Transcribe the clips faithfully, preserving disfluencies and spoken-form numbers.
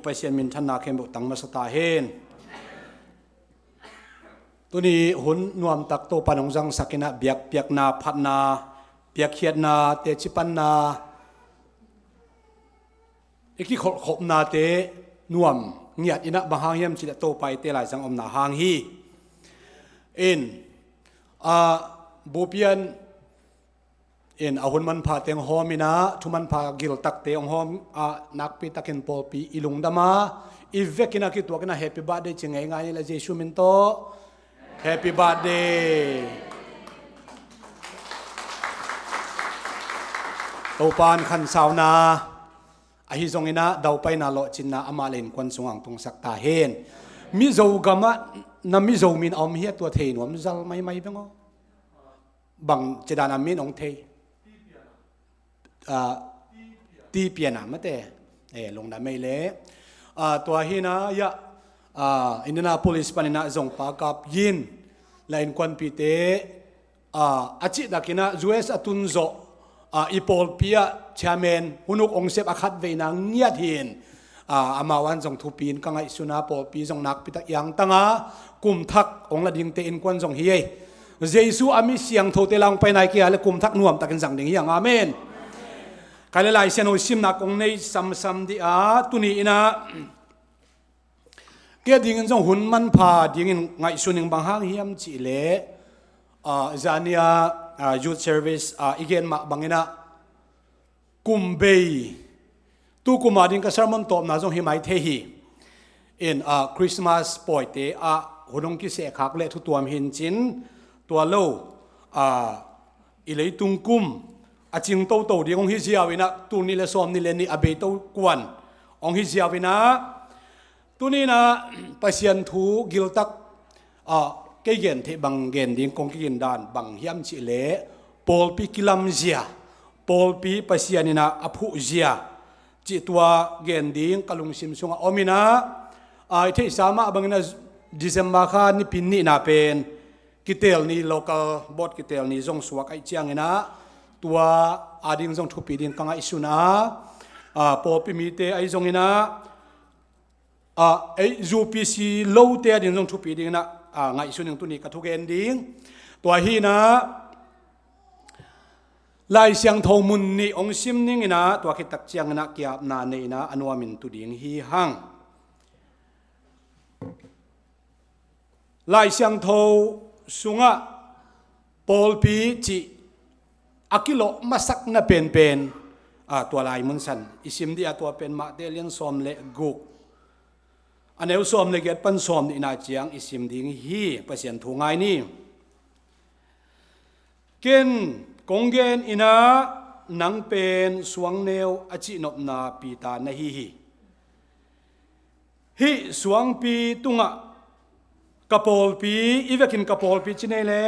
Pasian minthanna khempeuh tang masa ta hen. Tuni hun nuamtak Topa nong zangsak in ah biakpiakna, phatna, piakkhiatna, tecipanna, i kikholhkhopnate nuam ngiat in ah, bang hang hiam cih leh Topa i te laizang omna hang hi. In, a, bupian in a hun manpha teng hawm in ah, thu manpha giltakte hong hawm a, nakpi takin pawlpi i lungdam a, i vekin a kituak in ah happy birthday ci ngeingai ni la, Jesu min tawh. Happy birthday. Topa in khansauna, ahi zongin ah daupaina, lawhcinna amah le innkuan sungah hong tungsak ta hen. Mizo gamah na Mizo min a om hi a, tua thei nuam zal maimai beng aw. Bang ci dan a min hong thei? Ah, Tipiana mate. Eh, lungdam ei le. Ah, tua hi in ah, ya, ah, Indianapolis panin ah zong Pa Kap Yin, la innkuanpihte, ah, a cih takin ah U S a tun zawh, ah, i pawlpi ah chairman hun uk hong sep a khatveina ngiat hi in, ah, amau an zong thupi in ka ngaihsun a, pawlpi zong nakpi tak i angtang a, kum thak hong la dingte innkuan zong hi ei. Jesu a mi siangthote la hong pai nai kei a le kum thak nuam takin zang ding hi hang. Amen. Kei le Lai Siangtho simna kong nei samsam dih a, tuni in ah kei a dingin zong hun manpha dingin ngaihsun ing, bang hang hiam cih leh, ah, zani a, ah, youth service, ah, i gen mah bangin ah, kum bei, tu kum a ding ka sermon tawpna zong hi mai thei hi. In, ah, Christmas pawite ah hun hong kisehkhak le thu tuam hi in cin, tua lo, ah, i leitung kum a cing toto ding hong hi ziau in ah, tul nih le sawmnih le nih a bei to kuan hong hi ziau in ah, tuni in ah Pasian thu giltak, ah, kei gen theih bang gen ding kong kigin dan bang hiam cih leh, pawlpi kilamzia, pawlpi Pasian in ah a phuhzia cih tua gen ding ka lungsim sungah om in ah, ah, i theihsa mah bangin ah December kha nipi nihna pen kiteel ni, local board kiteel ni zong suak ahih ciangin ah, tua a ding zong thupi ding ka ngaihsun a, ah, pawlpi mite ahi zongin ah, ah, ei, U P C lote a ding zong thupi ding in ah, ah, ngaihsun ing, tuni ka thugen ding. Tua hi in ah, Lai Siangtho mun nih hong sim ning in ah, tua khit tak ciangin ah kiapna nei in ah a nuam in tu ding hi hang. Lai Siangtho sungah pawlpi cih a kilawh masakna penpen, ah, tua lai mun san i sim dih a, tua pen Matthai lian sawm le guk, a neu sawm le giat pan sawmnihna ciang i sim ding hi. Pasian thu ngai ni. Ken kong gen in ah, nang pen suangneu a cihnopna Peter na hi hi. Hih suangpi tungah ka pawlpi, i vekin ka pawlpi ci nei le,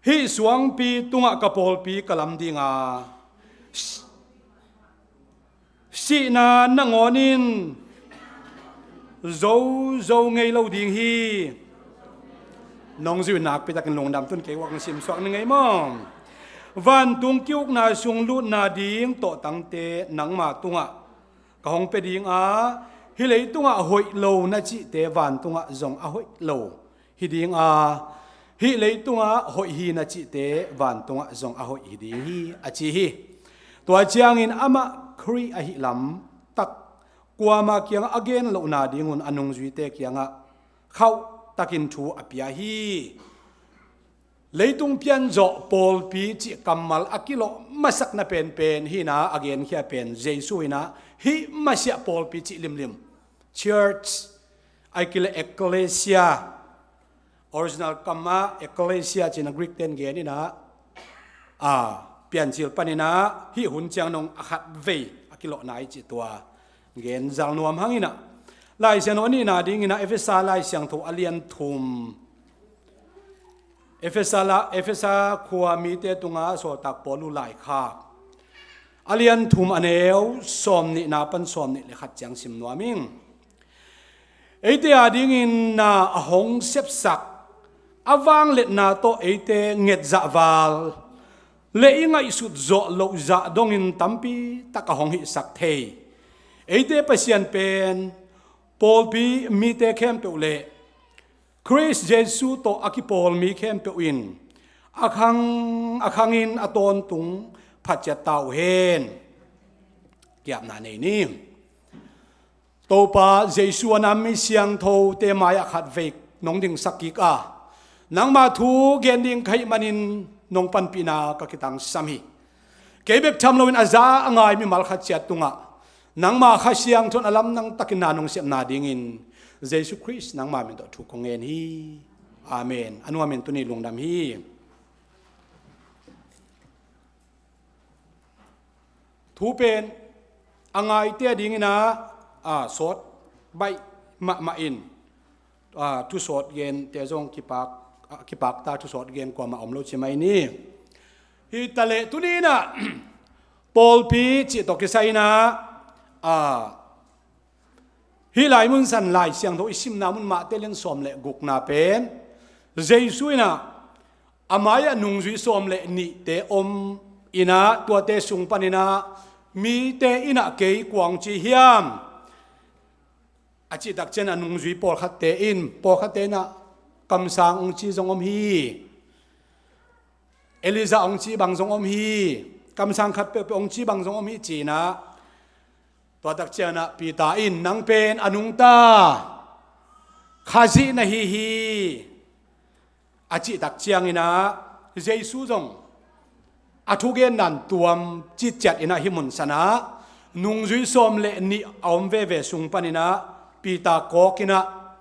hih suangpi tungah ka pawlpi ka lam ding a, sihna nangawn in zo zo ngei lo ding hi. Nong zui nakpi takin lungdam tun kei uak na simsuak ni ngei maw? Vantung ki-ukna sung lutna ding tawhtangte nangma tungah ka hong pia ding a, hih leitungah hoih lo na cihte vantungah zong a hoih lo hi ding a, hih leitungah hoih hi na cihte vantungah zong a hoih hi ding hi, a ci hi. Tua ciangin amah Khrih ahih lam tak kuama kiangah a gen lohna dingun a nungzuite kiangah khauh takin thu a pia hi. Leitung pianzawh pawlpi cih kammal a kilawh masakna penpen hi in ah, a genkhia pen Jesu hi in ah, hih masiah pawlpi cih limlim, church, ahih kei leh ecclesia, original kam ah ecclesia ci in ah Greek ten gen in ah, a, Piancil panin ah hih hun ciang nong a khatvei a kilawhna hi cih tua gen zal nuam hang in ah, Lai Siangtho a nihna ding in ah Efesa Lai Siangtho a lian thum, Efesa la, Efesa khua mite tungah sawltak Paulu laikhak a lian thum a neu sawmnihna pan sawmnih le khat ciang sim nuam ing. Eite a dingin na a hong sepsak, a vangliatna tawh eite ngetzahval le i ngaihsut zawh loh zah dongin tampi tak a hong hihsak thei, Eite Pasian pen pawlpi mite khempeuh le Khrist Jesuh tawh a kipawl mi khempeuh in a khang a khangin a tawntung phat ciat ta uh hen. Kiapna nei ni. Topa Jesuh a nam mi siangthote mai-ah khat vei nong dingsak kik a, nangma thu gen ding ka hih manin nong panpihna ka kitangsam hi. Kei bek tham loin a za a ngai mimal khat ciat tungah nangma Kha Siangtho in a lamdang takin na nong sepna dingin Jesuh Khrist nangma min tawh thu kong ngen hi. Amen. A nuamin tuni lungdam hi. Thu pen a ngaite a dingin ah, a, sawt baih mahmah in, a, thusawt gente zong kipak, a, kipakta thusawt gen kuamah om lo ci mai ni. Hi taleh tuni in ah pawlpi cih tawh kisai in ah, a, hih lai mun san Lai Siangtho i simna mun Mate lian sawm le gukna pen Jesuh in ah a mai-ah nungzui sawm le nihte om in ah tuate sung panin ah mite in ah kei kua hong ci hiam a cih tak ciangin ah nungzui pawlkhatte in, pawlkhatte in ah kamsang hong ci zong om hi. Elijah hong ci bang zong om hi. Kamsang khat peuhpeuh hong ci bang zong om hi ci in ah tua tak ciangin ah Peter in nang pen a nungta Khazih na hi hi a cih tak ciangin ah Jesuh zong a thugen dan tuam citciat in ah hih mun san ah nungzui sawm le nih a om veve sung panin ah Peter kawk in ah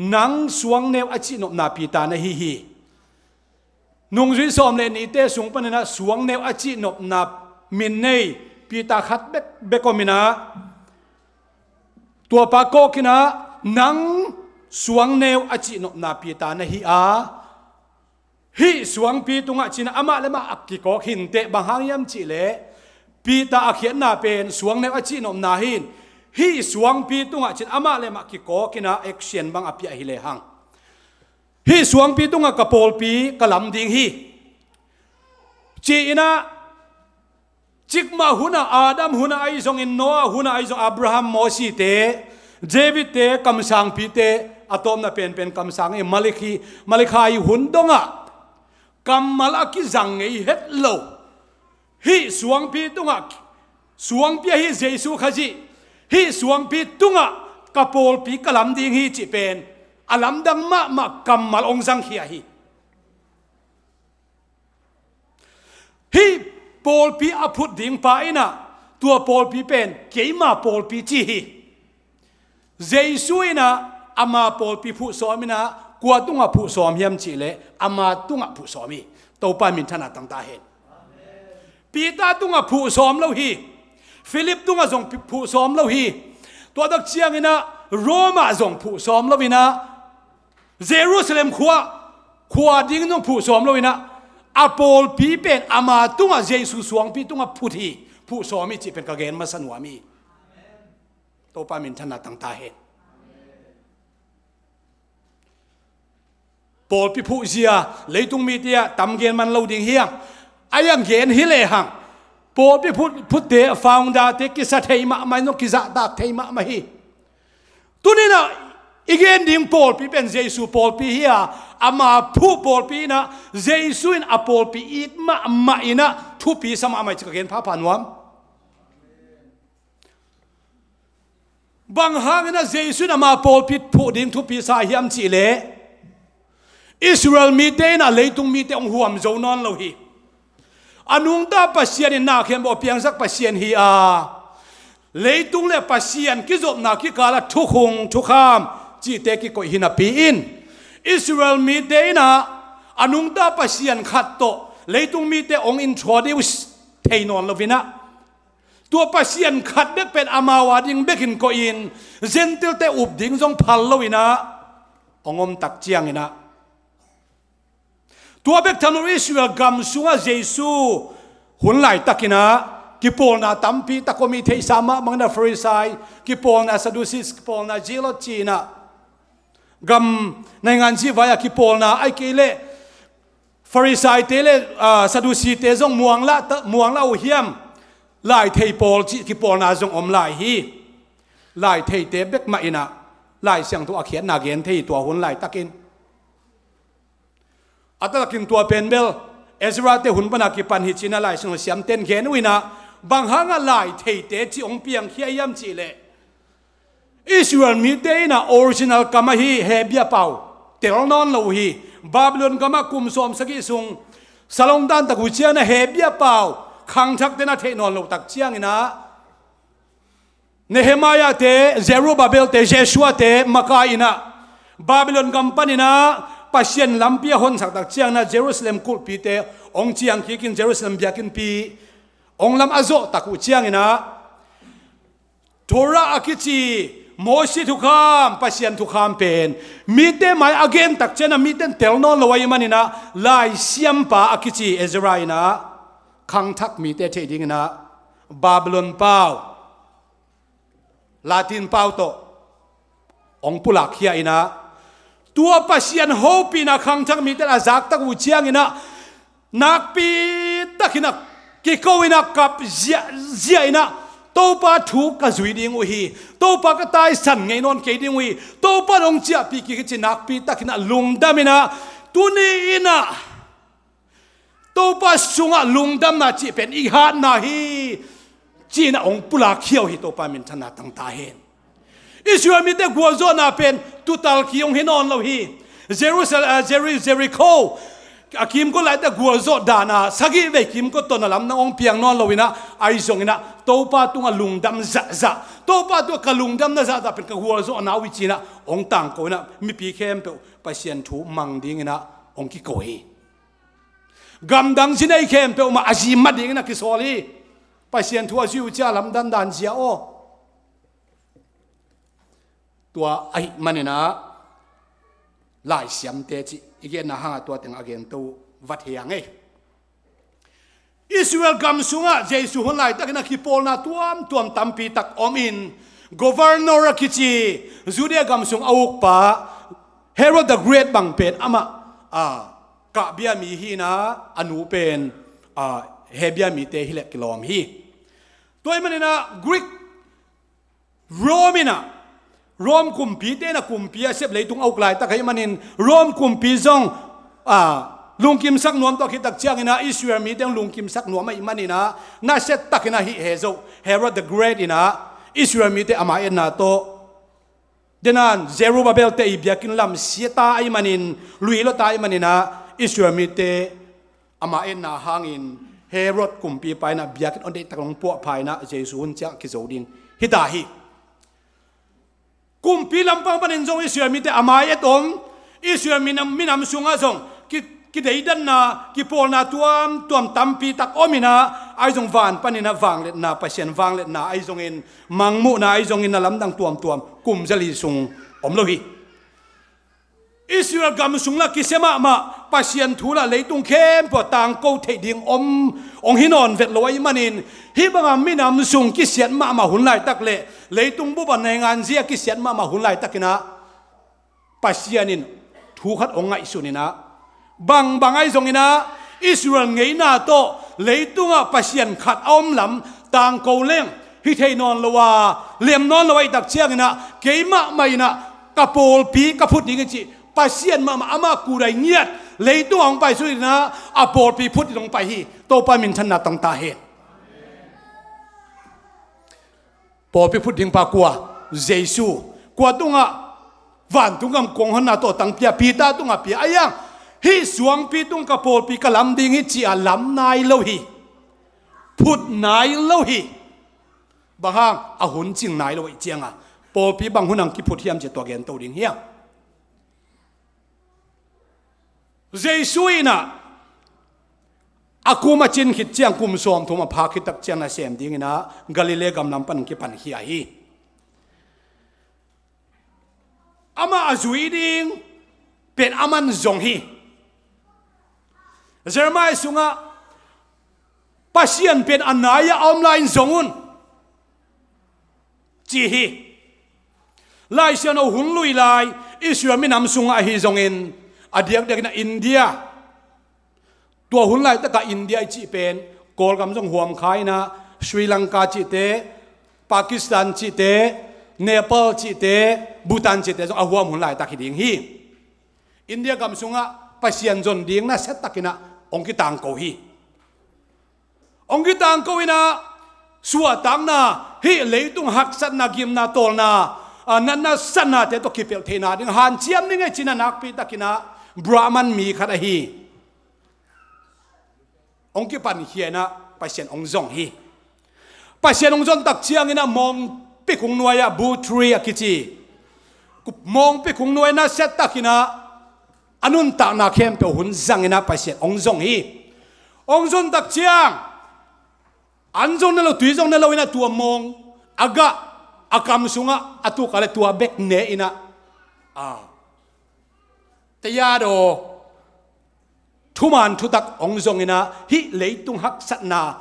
nang suangneu a cihnopna Peter na hi hi. Nungzui sawm le nihte sung panin ah suangneu a cihnopna min nei Peter khat bek bek om in ah tuapa kawk in ah nang suangneu a cihnopna Peter na hi a, hih suangpi tungah ci in ah amah le amah a kikawk hi inteh, bang hang hiam cih leh Peter a khiatna pen suangneu a cihnopna hi in, hih suangpi tungah ci in ah amah le amah kikawk in ah action bang a piah hi lehang hih suangpi tungah ka pawlpi ka lam ding hi ci in ah, cikmah hunah Adam hunah ahi zongin, Noah hunah ahi zong, Abraham, Mosite, Davidte, kamsangpite, a tawpna penpen kamsang hi, Malakhi, Malakhai hun dongah kammal a kizang ngei het lo. Hih suangpi tungah, suangpi ahi Jesuh Khazih, hih suangpi tungah ka pawlpi ka lam ding hi cih pen a lamdang mahmah kammal hong zangkhia hi. Hih pawlpi a phut ding pa in ah tua pawlpi pen keima pawlpi ci hi. Jesuh in ah ama pawlpi phuh sawm in ah kua tungah phuh sawm hiam cih leh ama tungah phuh sawm hi. Topa minthanna tang ta hen. Peter tungah phuh sawm lo hi. Philip tungah zong phuh sawm lo hi. Tua tak ciangin ah Rome ah zong phuh sawm lo in ah Jerusalem khua, khua ding zong phuh sawm lo in ah a pawlpi pen ama tungah Jesuh suangpi tungah phut hi, phuh sawm hi cih pen ka gen masa nuam hi. Topa minthanna tang ta hen. Pawlpi phuhzia leitung mite ah tam gen man lo ding hi hang. A iang gen hi lehang pawlpi phut, phutte, founderte kisa thei mahmah in zong kizahtak thei mahmah hi. Tuni in ah i gen ding pawlpi pen Jesuh pawlpi hi a, ama phuh pawlpi in ah Jesuh in a pawlpi it mahmah in ah thupi sa mahmah hi ci ka gen phapha nuam. Bang hangin ah Jesuh in ama pawlpi phuh ding thupi sa hiam cih leh Israel mite in ah leitung mite hong huam zo nawn lo hi. A nungta Pasian in na khempeuh a piangsak Pasian hi a, leitung le Pasian kizopna kikal ah thukhun thukham cihte kikoih hi napi in Israel mite in ah a nungta Pasian khat tawh leitung mite hong introduce thei nawn lo in ah tua Pasian khat bek pen amau a ding bekin koihin Gentile-te up ding zong phal lo in ah hong om tak ciangin ah tua bek tham lo Israel gam sungah Jesuh hun laitakin ah kipawlna tampi tak om hi. Theihsa mahmah in ah Pharisai kipawlna, Sadducees kipawlna, Zealot ci in ah gam naingan cihvai ah kipawlna, ahih kei leh Pharisaite le, aa, Sadduceete zong muang lah ta, muang lah uh hiam, lai thei pawl cih kipawlna zong om lai hi. Lai theite bek mah inah Lai Siangtho a khiatna gen thei hi tua hun laitakin. A taktakin tua pen bel Ezra te hun pana kipan hi cinah Lai Siangtho siamten gen uh inah, bang hangah lai theite cih hong piangkhia hiam cihleh, Israel mite inah original kam ahi Hebia pau tel nawn lo uh hi. Babylon gamah kum sawm sagih sung salong dan tak uh cianginah Hebia pau khangthakte na theih nawn lo tak cianginah Nehemiah te, Zerubbabel te, Jeshua te makai inah Babylon gam paninah Pasian lampi a honsak tak cianginah Jerusalem kulhpite hong ciang kikin Jerusalem biakinnpi hong lam a zawh tak uh cianginah Torah a kici Mosi thukham, Pasian thukham pen mite mai a gen tak cianah mite in tel nawn lo ahih maninah Lai siampa a kici Ezra inah khangthak mite theih dinginah Babylon pau Latin pau tawh hong pulakkhia inah tua Pasian hopihna khangthak mite a zaktak uh cianginah nakpi takinah kiko inah kap ziahziah inah Topa thu ka zui ding uh hi. Topa ka taisan ngei nawn kei ding uh hi. Topa in hong ciahpih kik hi ci nakpi takinah lungdam inah tuni inah Topa sungah lungdamna cih pen i hatna hi. Ci-inah hong pulakkhia uh hi. Topa minthanna tang ta hen. Israel mite gualzawhna pen tutal ki hong hi nawn lo hi. Jerusalem, ah, Jeri-, Jericho a kimkot laite gualzawh dana sagih vei kimkot tawh na lamdang hong piang nawn lo inah ahi zonginah Topa tungah lungdam zahzah, Topa tungah ka lungdamna zahzah pen ka gualzawhna uh hi ci-inah hong tangko inah mipi khempeuh Pasian thu mang dinginah hong kiko hi. Gamdang zinei khempeuh mah a zi mah dingin a kisawl hi. Pasian thu a zui uh cia lamdang dan zia aw. Tua ahih maninah Lai Siamte cih i genna hangah tua teng a gento uh va thei a ngei. Israel gam sungah Jesu hun laitakin a kipawlna tuamtuam tampi tak om in, governor a kici Judea gam sung a ukpa Herod the Great bang pen amah, a, Kahbia mi hi-inah a nu pen, a, Hebia mite hi leh kilawm hi. Tua ahih maninah Greek, Rome inah, Rome kumpite inah kumpi a sep leitung a uk laitak ahih manin Rome kumpi zong, a, lungkimsak nuam tawh khit tak cianginah Israel mite hong lungkimsak nuam ahih maninah nasia takinah hih he zo Herod the Great inah Israel mite ama etna tawh, denan Zerubbabel te i biakinn lam sia ta ahih manin, luilua ta ahih maninah Israel mite ama etna hangin Herod kumpipa inah biakinn hong deihtak hong puahpha inah Jesu hun ciang a kizo ding hi ta hi. Kumpi lampang panin zong Israel mite ama et om, Israel minam, minam sungah zong ki, kideidanna, kipawlna tuamtuam tampi tak om inah, ahi zong van paninah vangliatna, Pasian vangliatna ahi zongin, mangmuhna ahi zongin na lamdang tuamtuam kum zali sung om lo hi. Israel gam sung lah kisia mahmah, Pasian thu lah leitung khempeuh tangko theih ding om, hong hi nawn vet lo ahih manin, hih banga minam sung kisiat mahmah hun laitak leh leitung bup a naingan zia kisiat mahmah hun laitakinah Pasian in thu khat hong ngaihsun inah, bangbang ahi zonginah Israel ngeina tawh leitungah Pasian khat a om lam tangko leng hi thei nawn lo a, lem nawn lo ahih tak cianginah keimah mah inah ka pawlpi ka phut ding hi cih Pasian mahmah amah kudai ngiat leitung a hong pai suninah a pawlpi phut in hong pai hi. Topa minthanna tang ta hen. Pawlpi phut dingpa kua? Jesu. Kua tungah? Vantung gam kong honna tawh tang pia, Peter tungah pia. Ahi hang hih suangpi tung ka pawlpi ka lam ding hi ci-a lam nai lo hi. Phut nai lo hi. Bang hang? A hun cing nai lo ahih cianga pawlpi bang hun hang kiphut hiam ci-a tua gento ding hi hang. Jesu inah a kum a cin khit ciang kum sawmthum a phak khit tak ciang nasem dinginah Galilee gam lam pan kipankhia hi. Amah a zui ding pen aman zong hi. Jeremiah sungah Pasian pen a nai-ah a om lai-in zong un, ci hi. Lai Siangtho hun lui lai Israel minam sungah ahi zongin, a diakdiakin a India, tua hun laitakah India i cih pen Kawlgam zong huam kha inah, Sri Lanka cihte, Pakistan cihte, Nepal cihte, Bhutan cihte zong a huam hun laitak hi ding hi. India gam sungah Pasian zon ding nasia takinah hong kitangko hi. Hong kitangko inah suahtakna, hih leitung haksatna, gimna, tawlna, a, natna satnate tawh kipelh theihna ding hanciam ding hi ci-inah nakpi takinah Brahman mi khat ahi. Hong kipankhia inah Pasian hong zong hi. Pasian hong zon tak cianginah Mongpi kung nuai-ah Bhutan a kici Mongpi kung nuai-ah nasia takinah a nuntakna khempeuh hun zanginah Pasian hong zong hi. Hong zon tak ciang an zong ne lo, tui zong ne lo inah tua mong a gah a kam sungah a tuk a le tua bek ne inah, a, tayado thuman thutak hong zong inah hih leitung haksatna,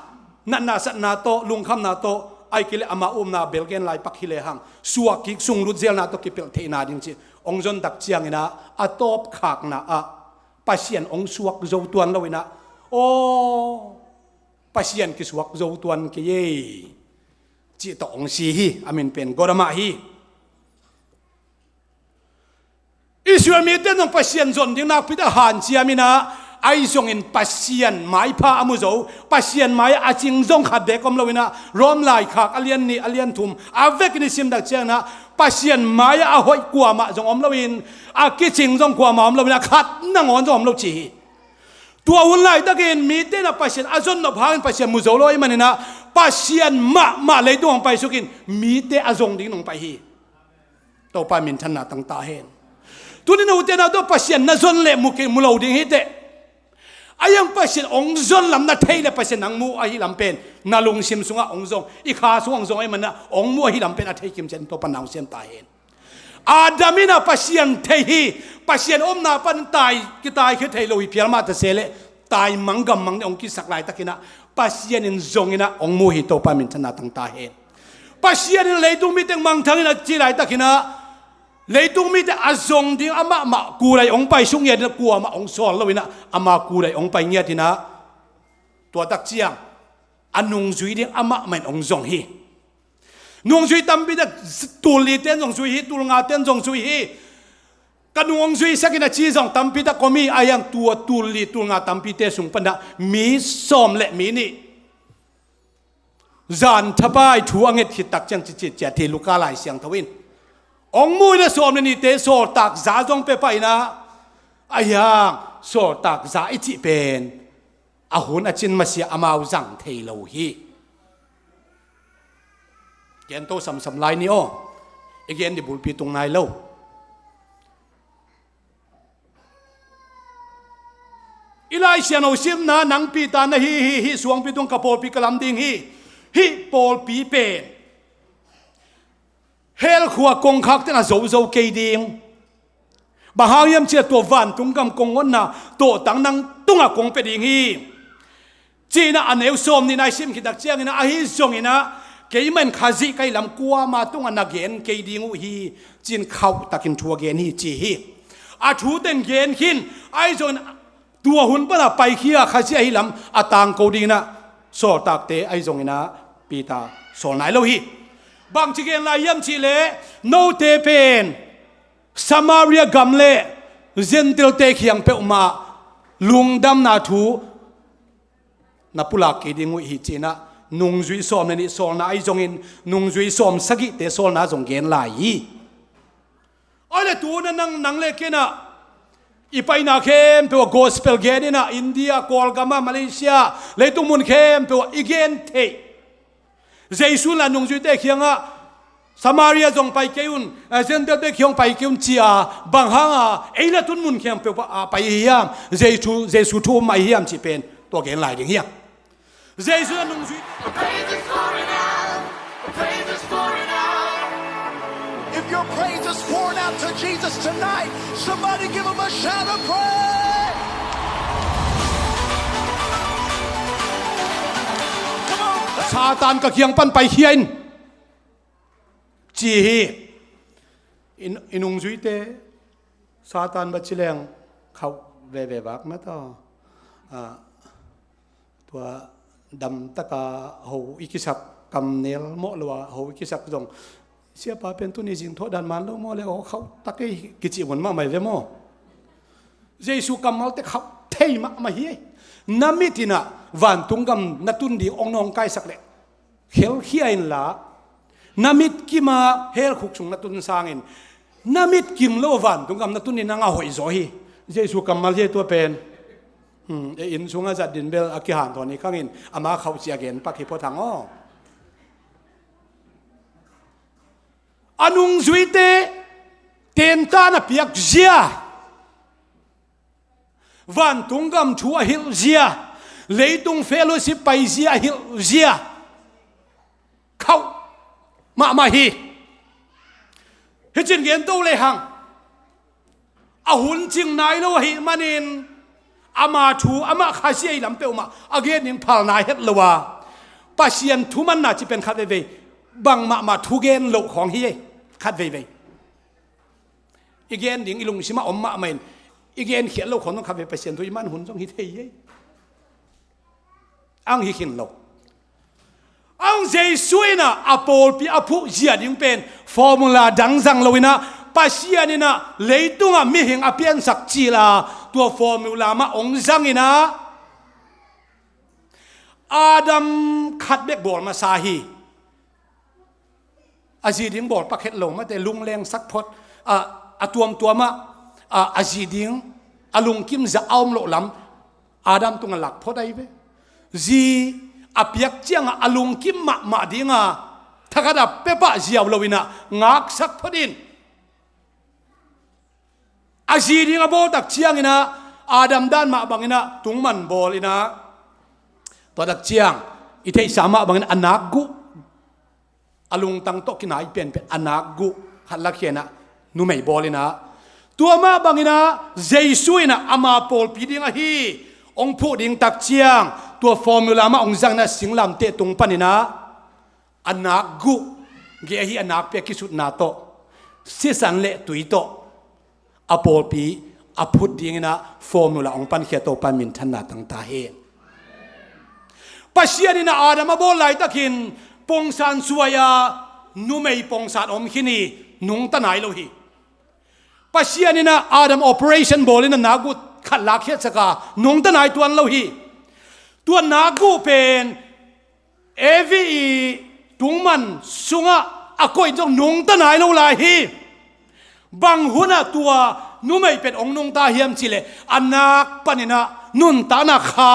natna satna tawh, lungkhamna tawh, ahih kei leh ama upna bel gen lai pak hi lehang suak kik, sunglut zelna tawh kipelh theihna ding ci hong zon tak cianginah a tawpkhakna ah Pasian hong suak zo tuan lo inah, aw, Pasian kisuak zo tuan kei ei, cih tawh hong si hi. A min pen Gotama hi. Israel mite in zong Pasian zon ding nakpi tak hanciam inah, ahi zongin Pasian maipha a mu zo, Pasian mai-ah a cing zong khat beek om lo inah, Rom laikhak a lian nih, a lian thum a vekin i sim tak cianginah Pasian mai-ah a hoih kuamah zong om loin, a kicing zong kuamah om lo inah, khat nangawn zong om lo ci hi. Tua hun laitakin mite inah Pasian a zon nop hangin Pasian mu zo lo ahih maninah Pasian mahmah leitung hong paisukin mite a zong ding hong pai hi. Topa minthanna tang ta hen. Tuni-in ute naute, Pasian na zon leh mu kei, mu lo ding hi teh. A iang Pasian hong zon lam na thei leh Pasian nang mu ahi lam pen na lungsim sungah hong zong, i kha sungah hong zong ahih maninah hong mu ahi lam pen a thei kimciat in Topa na hong siam ta hen. Adam inah Pasian thei hi. Pasian omna pan tai, kitaikhia thei lo hi phial mah ta se leh, taimang gammang ding hong kisak laitakinah Pasian in zong inah hong mu hi. Topa minthanna tang ta hen. Pasian in leitung mi teng mangthang inah ci laitakinah leitung mite a zong ding amahmah kulai hong pai suk ngiat inah, kuamah hong sawl lo inah ama kulai hong pai ngiat inah, tua tak ciang a nungzui ding amahmah in hong zong hi. Nungzui tampi tak, tul li ten zong zui hi, tul nga ten zong zui hi. Ka nung hong zuisak in a ci zong tampi tak om hi. A iang tua tul li tul nga tampite sung panah mi sawm le mi nih zan thapai thu a nget khit tak ciang cicit ciat hi. Luka Lai Siangtho in hong mu inah sawm le nihte sawltak za zong pia pah inah, a iang sawltak za i cih pen a hun a cin masiah amau zang thei lo hi. Gen to samsam lai ni aw. I gen ding bulpi tung nai lo. I Lai Siangtho simna, nang Peter na hi hi, hih suangpi tung ka pawlpi ka lam ding hi. Hih pawlpi pen hell khua kongkhakte in a zozo kei ding. Bang hang hiam cih leh tua vantung gam kong honna tawhtang nang tungah kong pia ding hi, ci-in a neu sawm nihna i sim khit tak ciangin a, ahi zongin a, keimah in Khazih ka hih lam kuama tungah na gen kei ding uh hi, ci-in khauh takin thu a gen hi, ci hi. A thu teng gen khin, ahi zongin tua hun panah paikhia Khazih ahi lam a tangko dingin a sawltakte ahi zongin a Peter sawl nai lo hi. Bangci gen lai hiam cih leh, note pen Samaria gam le Gentile-te kiang peuhmah lungdamna thu na pulak kei ding uh hi, ci-in a nungzui sawm le nih sawlna ahi zongin nungzui sawm sagihte sawlna zong gen lai hi. Ahih leh tu-in a nang, nang le kei in a i paina khempeuh ah gospel gen in a, India, Kawlgam ah, Malaysia, leitung mun khempeuh ah i gen theih. Jesu in la nungzuite kiangah, Samaria zong pai kei un, eh, Gentile-te kiang pai kei un, ci a, bang hang a ei le tun mun khempeuh ah pai hiam, Jesu, Jesu thu um mah hiam cih pen tua gen lai ding hiam. Jesu in a nungzui. If your praise is pouring out to Jesus tonight, somebody give him a shout of praise. Come on. Satan ka kiang pan paikhia in, ci hi. I, i nungzuite Satan bang ci leng khauh veve vak mah tawh. Ah, tua damtaka ho i kisak, kamnel mawh lo a ho i kisak zong Siapa pen tuni zing thawh dan man lo maw le, aw khauh tak ei kici mun mahmah hi ve maw? Jesu kammalte khauh thei mahmah hi. Na mit in ah vantung gam na tun ding hong nawngkaisak leh khelkhia inla, na mit kim a hell khuk sung na tun sangin, na mit kim lo vantung gam na tun ding nang a hoih zaw hi. Jesu kammal hi tua pen. Hmm, e inn sungah zat din bel a kihanthawn hi khangin ama khauh ci a gen pak hi phot hang aw. A nungzuite tentan a piak zia, vantung gam thu a hilh zia, leitung fellowship pai zia a hilh zia, khauh mahmah hi. Hicin gen to lehang, a hun cing nai lo ahih manin, ama thu amah khasia i lam peuhmah a gen ding phal nai het lo a, Pasian thumanna ci pen khat veivei, bangmahmah thu gen loh khawng hi ei. Khat veivei i gen ding i lungsimah om mahmah in, i gen khial lo khawng zong khat vei Pasian thu i man hun zong hi thei hi ei. Ang hi khin lo. Ang Jesu in ah a pawlpi a phuh zia ding pen formula dang zang lo in ah, Pasian in ah leitungah mihing a piansak cil a, tua formula mah hong zang in ah, Adam khat bek bawl masa hi. A zi ding bawl pak het lo mate, lungleng sak phot, a, a tuamtuamah, a, a zi ding a lungkim zah a om loh lam Adam tungah lak phot ahi ve. Zi a piak ciangah a lungkim mahmah dinga thakhat a pepah ziau lo in ah ngaksak phot in. A zi ding a bawl tak ciangin ah, Adam dan mah bangin ah tungman bawl in ah, tua tak ciang i theihsa mah bangin a nakguh, a lungtang tawh kinai penpen a nakguh khat lakhia in ah numei bawl in ah, tua mah bangin ah Jesu in ah ama pawlpi ding ahi hong phuh ding tak ciang, tua formula mah hong zang in ah singlamteh tung panin ah, a nakguh, geh ahi a nakpi a kisutna tawh, sisan le tui tawh a pawlpi a phut dingin ah formula hong pankhia Topa minthanna tangta hi. Pasian in ah Adam a bawl laitakin pongsan suai a, numei pongsan om khin hi, nungta nai lo hi. Pasian in ah Adam operation bawl in ah nakguh khat lakkhiatsak a, nungta nai tuan lo hi. Tua nakguh pen Evi i tungman sungah a koih zong nungta nai lo lai hi. Bang hunah tua numei pen hong nungta hiam cihleh, a nak panin ah nuntakna kha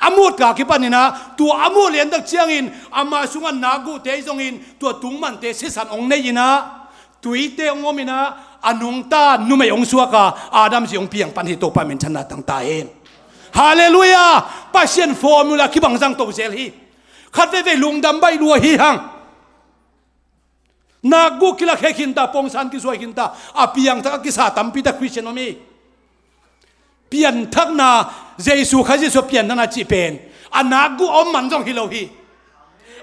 a mut ka kipanin ah, tua a mut liantak ciangin ama sungah nakguhte zongin tua tungmante sisan hong nei in ah, tuite hong om in ah, a nungta numei hong suak a, Adam zi hong piang pan hi. Topa minthanna tangta hi. Halleluiah. Pasian formula kibang zang to zel hi. Khat veivei lungdam baih lua hi hang. Nakguh kilakhe khinta, pongsan kisuai khinta, a piangthak a kisa tampi ta Christian om hi. Pianthakna, Jesu Khazih Jesu a pianthakna cih pen a nakguh a om man zong hi lo hi.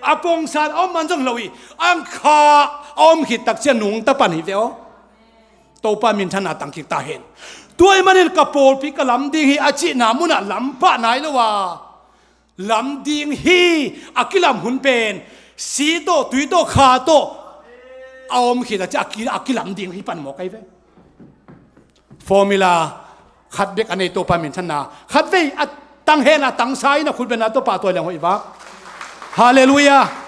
A pongsan a om man zong hi lo hi. Ang kha a om khit tak ciang nungta pan hi ve aw. Topa minthanna tang kik ta hen. Tua ahih manin ka pawlpi ka lam ding hi a cihna munah lam pah nai lo a, lam ding hi a kilam hun pen si tawh, tui tawh, kha tawh a om khit a ci a ki-, a kilam ding hi pan mawk ahi ve. Formula khat bek a nei Topa minthanna, khat vei a tang hen a tangsa in a khut bena Topa tua leng hoih vak. Halleluiah.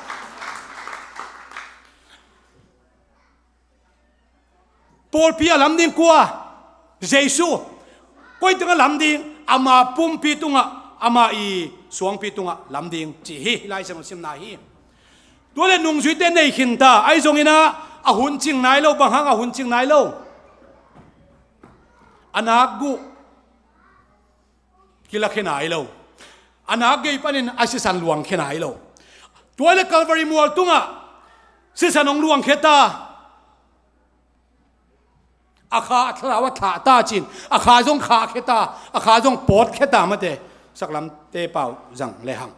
Pawlpi a lam ding kua? Jesu. Koi tungah lam ding? Ama pumpi tungah, ama i suangpi tungah lam ding ci hi. Lai Siangtho simna hi. Tua le nungzuite nei khinta, ahi zongin ah a hun cing nai lo, bang hang a hun cing nai lo? A nakguh kilakhe nai lo. A nak gei panin a sisan luangkhe nai lo. Tua le Calvary mual tungah sisan hong luangkhe ta. A kha a thlau a thlah ta cin, a kha zong khahkhe ta, a kha zong pawtkhe ta mate, saklamte pau zang lehang.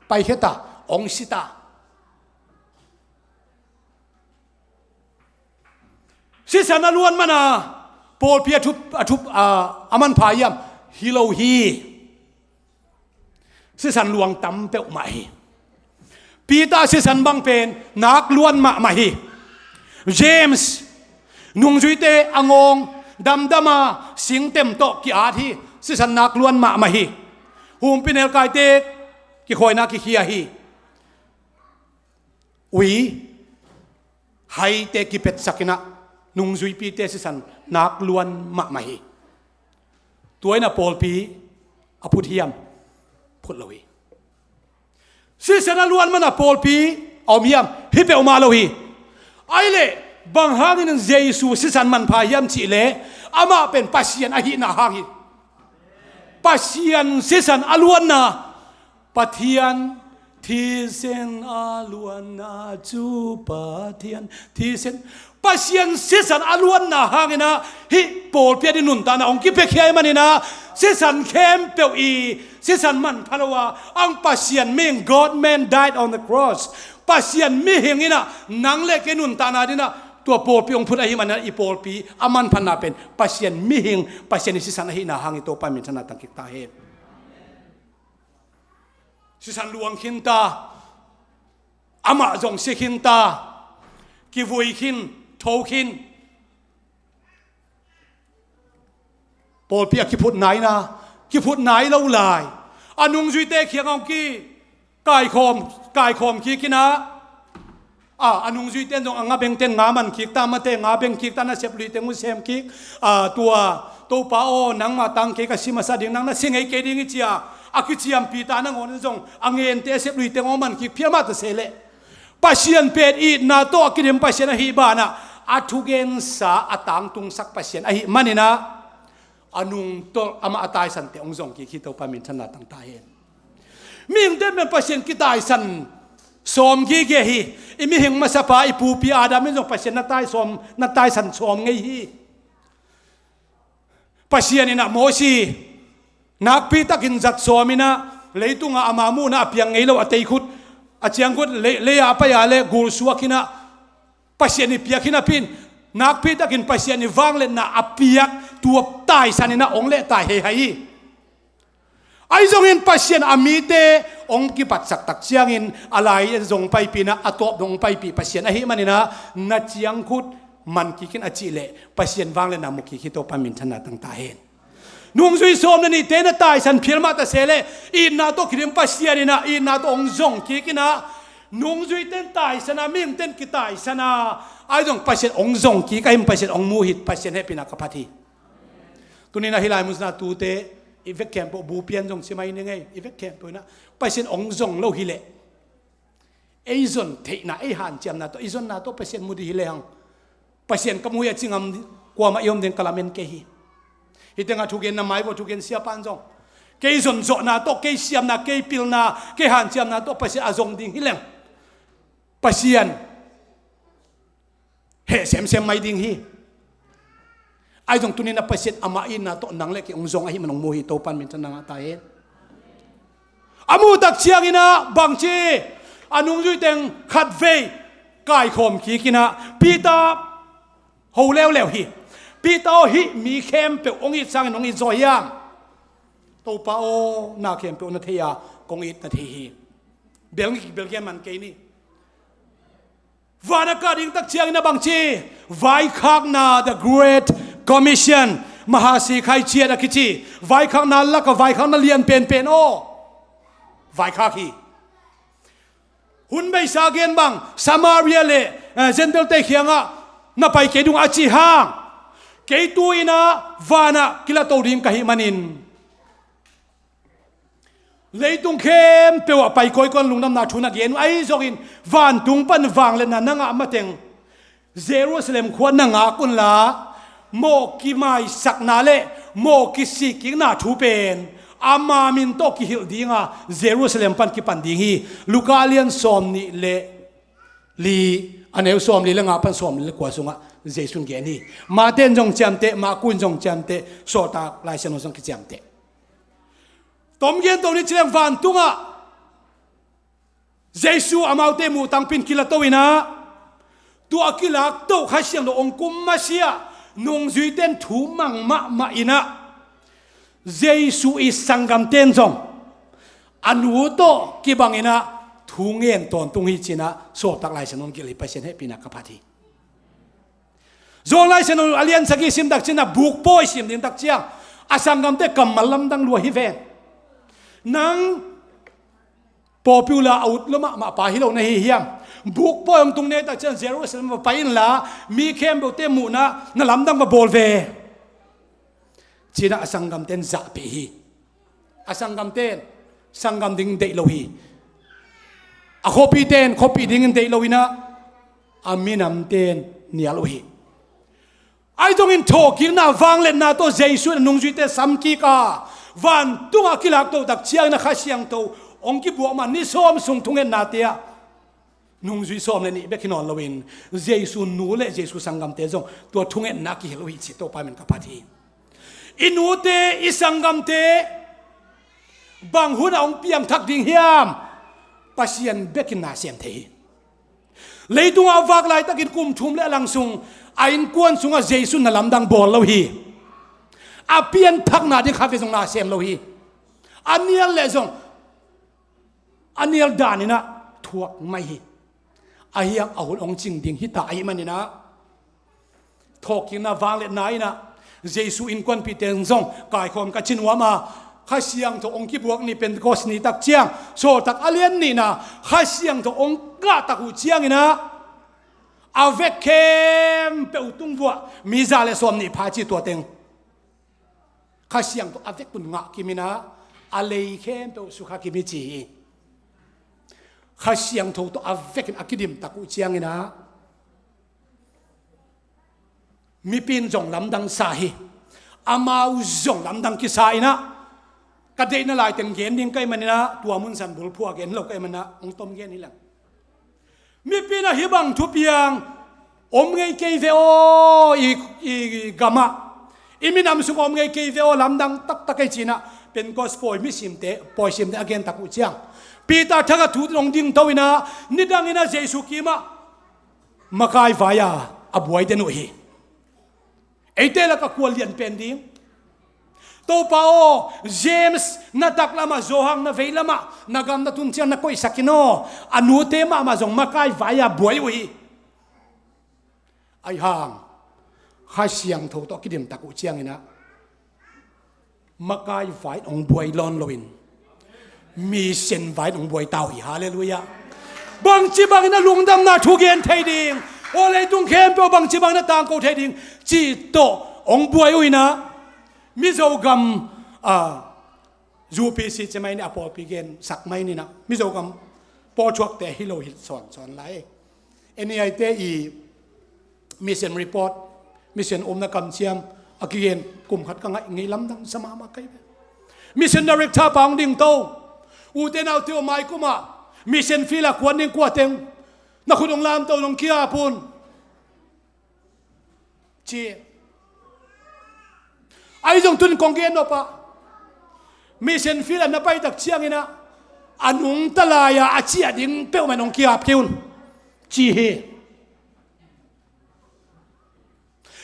Paikhe ta, hong si ta. Sisan a luan mana pawlpi a thup, a thup, a, a manpha hiam? Hi lo hi. Sisan luang tam peuhmah hi. Peter sisan bang pen nak luan mahmah hi. James, nungzuite a ngawng damdama singtem tawh ki-at hi. Sisan nak luan mahmah hi. Humpinelkaite kikhawina kikhia hi. Ui, haite kipetsakinah nungzuipite sisan nak luan mahmah hi. Tua inah pawlpi a phut hiam? Phut lo hi. Sisan a luan mana pawlpi a om hiam? Hi peuhmah lo hi. Aileh bang hangin Jesu sisan manpha hiam cihleh amah pen Pasian ahihna hang hi. Pasian sisan a luanna, Pathian thisen a luanna cu Pathian thisen, Pasian sisan a luanna hanginah hih pawlpi a ding nuntakna hong kipiakhia ahih maninah sisan khempeuh i sisan manpha lo a ang Pasian mihing, God man died on the cross. Pasian mihing inah nang le kei nuntakna dinah tua pawlpi hong phut ahih maninah i pawlpi a manphatna pen Pasian mihing, Pasian i sisan ahihna hang i Topa minthanna tangkik ta hen. Sisan luang khinta, amah zong si khinta, kivui khin, tho khin. Pawlpi a kiphut naina, kiphut nai lo lai. A nungzuite khiang hong ki, kaikhawm, kaikhawm kikinah a, a nungzuite in zong a nga bengten nga man kik ta, mate nga beng kik ta, na sep luite ngun sem kik. A, tua Topa aw, nangmah tang kei ka si masa ding, nang na si ngei kei ding i cia a kiciampi ta, nangawn in zong a ngente a sep luite ngawng man kik phial mah ta se leh Pasian pen itna tawh a kidim Pasian ahih banah a thugensa a tangtungsak Pasian ahih maninah a nungtolh amah a taisante hong zong kik hi. Topa minthanna tang ta hen. Mihingte pen Pasian kitaisan sawm gige hi. I mihing masapa i pupi Adam in zong Pasian na tai sawm, na taisan sawm ngei hi. Pasian inah Mosi nakpitakin zat sawm inah leitungah ama muhna a piang ngei lo a teikhut a ciangkhut lei, lei-a a pai a le gulsuak inah Pasian i piak hi napi in nakpitakin Pasian i vangliatna a piak tua taisan inah hong lehtai heihai hi. Ahi zongin Pasian a mite hong kipatsak tak ciangin a lai zong paipih inah a tawp dong hong paipih Pasian ahih maninah na ciangkhut man kikin a cihleh Pasian vangliatna mu kik hi. Topa minthanna tang ta hen. Nungzui sawm le nihte na taisan phial mah ta se leh itna tawh kidim Pasian inah itna tawh hong zong kikinah nungzuite in taisan a, mihingte in kitaisan a, ahi zong Pasian hong zong kik ahih man Pasian hong mu hi. Pasian hehpihna ka phat hi. Tuninah hih lai musna tute i vek khempeuh bupian zong ci mai ni ngei, i vek khempeuh inah Pasian hong zong lo hileh ei zon theihna, ei hanciamna tawh, i zonna tawh Pasian mu dih hileh hang Pasian ka mu hi a ci ngam kuamah i om ding ka lamen kei hi. Hih tengah thugenna mai vua thugen siapa in zong kei zon zawhna tawh, kei siamna, kei pilna, kei hanciamna tawh Pasian a zong ding hileng Pasian heh semsem mai ding hi. Ahi zong tuninah Pasian amah itna tawh nang le kei hong zong ahih man hong mu hi. Topa in minthanna ngah ta hen. A muh tak cianginah bangci a nungzui teng khatvei kaikhawm kikinah Peter ho leuleu hi. Peter aw, hih mi khempeuh hong it sangin hong it zaw hiam? Topa aw, na khempeuh na thei a kong it na thei hi. Bel, bel gen man kei ni. Van a kah ding tak ciangin a bangci vaikhakna, the Great Commission, mahasi khaici a kici vaikhakna lakah vaikhakna lian penpen aw vaikhak hi. Hun beisa gen bang Samaria le eh, Gentile te kiangah na pai kei ding a ci hang kei tu-in ah vanah kilato ding ka hih manin leitung khempeuh ah pai kawikawi in lungdamna thu na gen uh. Ahi zongin vantung pan vangliatna na ngah mateng Jerusalem khua na ngak unla mawh kimaisakna le mawh kisikkikna thu pen ama min tawh kihilh dinga Jerusalem pan kipan ding hi. Luka lian sawm nih le li, a neu sawm li le nga pan sawm li le kua sungah Jesu in gen hi. Mate in zong ciamteh, Maku in zong ciamteh, Sawltak Laisiangtho zong kiciamteh. Tom gen to ni cileng vantungah Jesu amaute muh tangpin kilato inah tua a kilakto Kha Siangtho hong kum masiah nungzuite in thu mang mahmah inah Jesu i sanggamte in zong a nu tawh kibang inah thu ngen tawntung hi cinah Sawltak Laisiangtho in gelh hi. Pasian hehpihna ka phat hi. John Lai Siangtho a lian sagih sim tak ciangin a bukpawi sim ding tak ciang a sanggamte kammal lamdang lua hi ven. Nang pawlpi uh la a ut lua mahmah pa hi lo na hi hiam? Bukpawi hong tung nei tak ciang Jerusalem va pai inla mi khempeuhte muhna na lamdang va bawl ve, ci-in a sanggamte in zahpih hi. A sanggamte in sanggam ding deih lo hi. A khuapite in khuapih dingin deih lo in ah, a minamte in nial uh hi. Ahi zongin thawhkikna vangliatna tawh Jesu in a nungzuite samkik a, vantungah a kilakto tak ciangin a Kha Siangtho hong kibuak ma ni sawm sung thungetnate ah nungzui sawm le nih bek hi nawn loin Jesu nu le Jesu sanggamte zong tua thungetna kihel uh hi, ci Topa min ka phat hi. I nute, i sanggamte bang hunah hong piangthak ding hiam? Pasian bekin na sem thei hi. Leitungah a vak laitakin kum thum le a lang sung a innkuan sungah Jesu na lamdang bawl lo hi. A pianthakna ding khat vei zong na sem lo hi. A nial leh zong a nial danin ah thuak mai hi. Ahi hang a hun hong cing ding hi ta ahih manin ah, thawhkikna vangliatna in ah Jesu innkuanpihte zong kaikhawm ka ci nuam a, Kha Siangtho hong kibuak ni, Pentecost ni tak ciang, Sawltak a lian nihna Kha Siangtho hong ngah tak uh ciangin ah a vek khempeuh tung vuah mi za le sawm nih pha ci tua teng Kha Siangtho a vek un ngah kim in ah a lei khempeuh sukha kim hi ci hi. Kha Siangtho tawh a vekin a kidim tak uh ciangin ah mipi in zong lamdang sa hi. Amau zong lamdang kisa in ah, ka deihna laiteng gen ding ka hih manin ah, tua mun san bulphuh a gen lo ka hih manin ah hong tom gen hi leng. Mipi in ah hih bang thupiang om ngei kei ve aw, i, i, i gamah, i minam sungah om ngei kei ve aw, lamdang taktak ei ci-in ah Pentecost pawi misimte, pawisimte a gen tak uh ciang, Peter thakhat thu in hong dingto in ah nidangin ah Jesu kimah makai vai-a a buai den uh hi. Eite lakah kua lian pen ding? Topa aw, James na taklamah, Johan na veilamah, na gam na tun ciang na koihsak in aw, a nute mahmah zong makai vai-a buai uh hi. Ahi hang Kha Siangtho tawh a kidim tak uh ciangin ah makai vai in hong buai nawn loin, mi sen vai in hong buai ta uh hi. Halleluiah. Bangci bangin a lungdamna thu gen thei ding, aw leitung khempeuh bangci bangin a tangko thei ding, cih tawh hong buai uh in ah, Mizo gam, ah, U P C ci mai ni, a pawlpi gensak mai ni in ah, Mizo gam pawlchuakte hi lo hi sawnsawn lai. N E I te i mission report, mission omna kamciam a kigen kum khat ka ngaih ngei, lamdang sa mahmah ka hi ve. Mission director pa hong dingto, ute naute aw, maikumah mission field ah kuan ding kua teng, na khut hong lamto, nong ki-ap un, ci. Ahi zong tun kong gen nop ah, mission field ah na pai tak ciangin ah, a nungta lai-a a ciah ding peuhmah in hong ki-ap kei un, ci hi.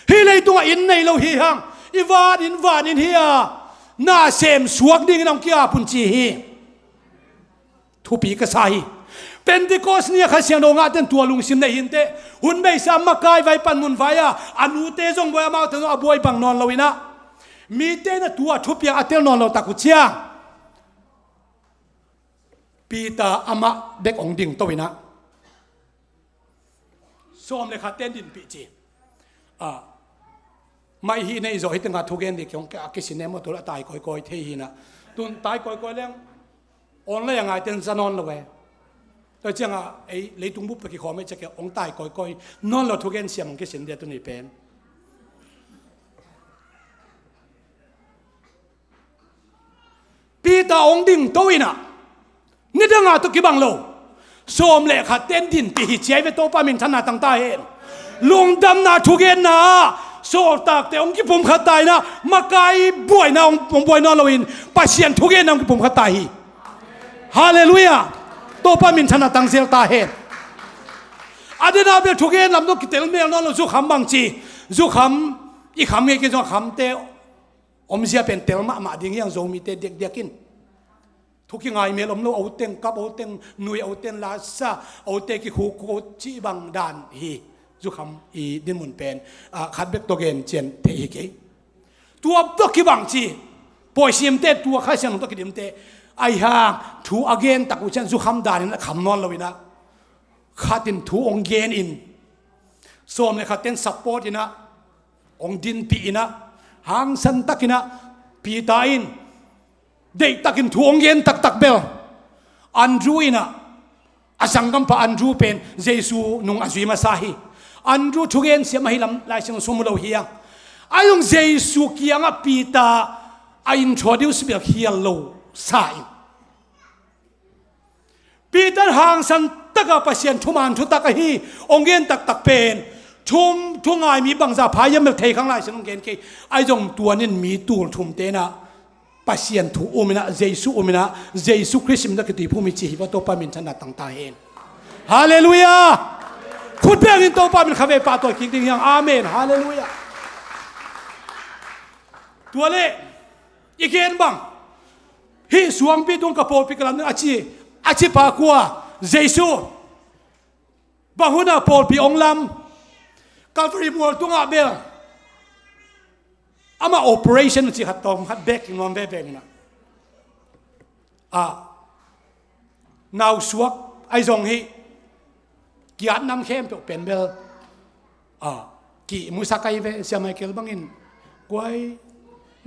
Hih leitungah inn nei lo hi hang, i van inn, van inn hi a, na sem suak dingin hong ki-ap un, ci hi. Thupi ka sa hi. Pentecost ni-a Kha Siangtho ngahte in tua lungsim nei hi inteh. Hun beisa makai vai, panmun vai-a a nute zong buai, amaute zong a buai bang nawn lo in ah, mite in ah tua thupiang a tel nawn lo tak uh ciang, Peter amah bek hong dingto in ah, sawm le khatte in dinpih ci. Ah, mai hi nei zawh, hih tengah thugen ding kong a kisin e maw, tua leh a tai kawikawi thei hi in ah. Tun tai kawikawi leng online a ngaite in za nawn lo e. Tua ciangah ei leitung bup tawh kikhawm ei ciah kei, hong tai kawikawi nawn lo thugen siam hong kisin ding a tuni pen. Peter hong dingto in ah, nidangah tawh kibang lo, sawm le khatte in dinpih hi, ci hi ve. Topa minthanna tang ta hen. Lungdamna thugenna ah sawltakte hong kipumkhat ta in ah, makai buaina hong, hong buai nawn loin Pasian thugenna hong kipumkhat ta hi. Halleluiah. Topa minthanna tang zel ta hen. A dena bel thugen lam dong kitel mel nawn lo, zukham bang ci, zukham i kham ngei kei zong, a khamte omzia pen tel mahmah ding hi hang, Zomite diakdiak in. Thu kingai mel om lo, auteng kap, auteng nui, auteng lasa, aute kikhukkhuk cih bang dan hi. Zukham i dinmun pen, ah, khat bek tawh gen cian theih hi kei. Tua tawh kibang ci, pawisimte tua Kha Siangtho tawh kidimte, ahi hang thu a gen tak uh cian zukham danin a kham nawn lo inah, khat in thu hong gen in, sawm le khat ten support inah, hong dinpih inah, hangsan tak inah, Peter in deihtakin thu hong gen taktak bel, Andrew inah, a sanggampa Andrew pen Jesu nung a zui masa hi. Andrew thugen siam ahi lam Lai Siangtho sung mu lo hi a. Ahi zong Jesu kiangah Peter a introduce bel khial lo sa in, Peter hangsan taka Pasian thuman thutak ahi hong gen taktak pen, thum thu ngai mi bangza pha hiam bel thei khang Lai Siangtho hong gen kei. Ahi zong tua nin mi tul thumte inah Pasian thu um inah, Jesu um inah, Jesu Khrist min tawh kituiphum hi ci hi va, Topa minthanna tang ta hen. Halleluiah! Khut bengin Topa min khavei pahtawi kik ding hiang. Amen. Halleluiah! Tua leh i gen bang, hih suangpi tung ka pawlpi ka lam ding a ci, a ci pa kua? Jesu. Bang hunah pawlpi hong lam? Calvary mual tungah bel amah operation ci khat tawm khat bek nuam veve inah, ah, nausuak ahi zong hih kiat nam khempeuh pen bel, ah, kihmusak ahi ve. Sia Michael bangin, kuai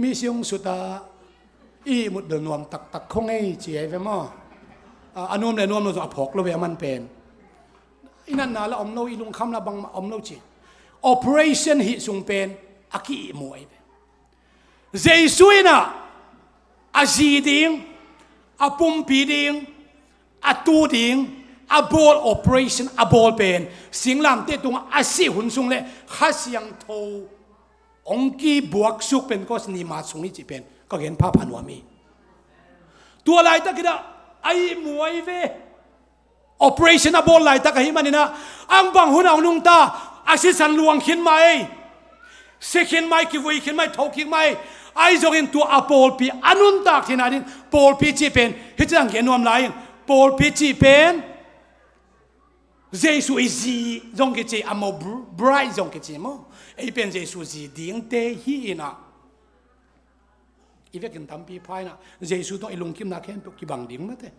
mi siung suta i ihmut bel nuam taktak khong ei ci ahi ve maw. Ah, a nuam le nuam lo zong a phawk lo ve a man pen. I natna la om lo, i lungkham la bangmah om lo ci. Operation hih sung pen a ki-ihmu ahi ve. Jesu inah a zi ding, a pumpi ding, a tu ding, a bawl, operation a bawl pen, singlamteh tungah a sih hun sung le Kha Siangtho hong kibuaksuk Pentecost ni ma sung hi cih pen ka gen phapha nuam hi. Tua laitak inah a ihmu ahi ve. Operation a bawl laitak ahih maninah, ang bang hunah hong nungta, a sisan luang khin mai, si khin mai, kivui khin mai, tho kik mai. Ahi zongin tua a pawlpi a nuntak theihna ding, pawlpi cih pen hih ciang gen nuam lai in, pawlpi cih pen Jesu i zi zong kici, a maw, br-, bride zong kici maw. Ei pen Jesu zi dingte hi inah, i vekin tampi pha inah, Jesu tawh i lungkimna khempeuh kibang ding mate.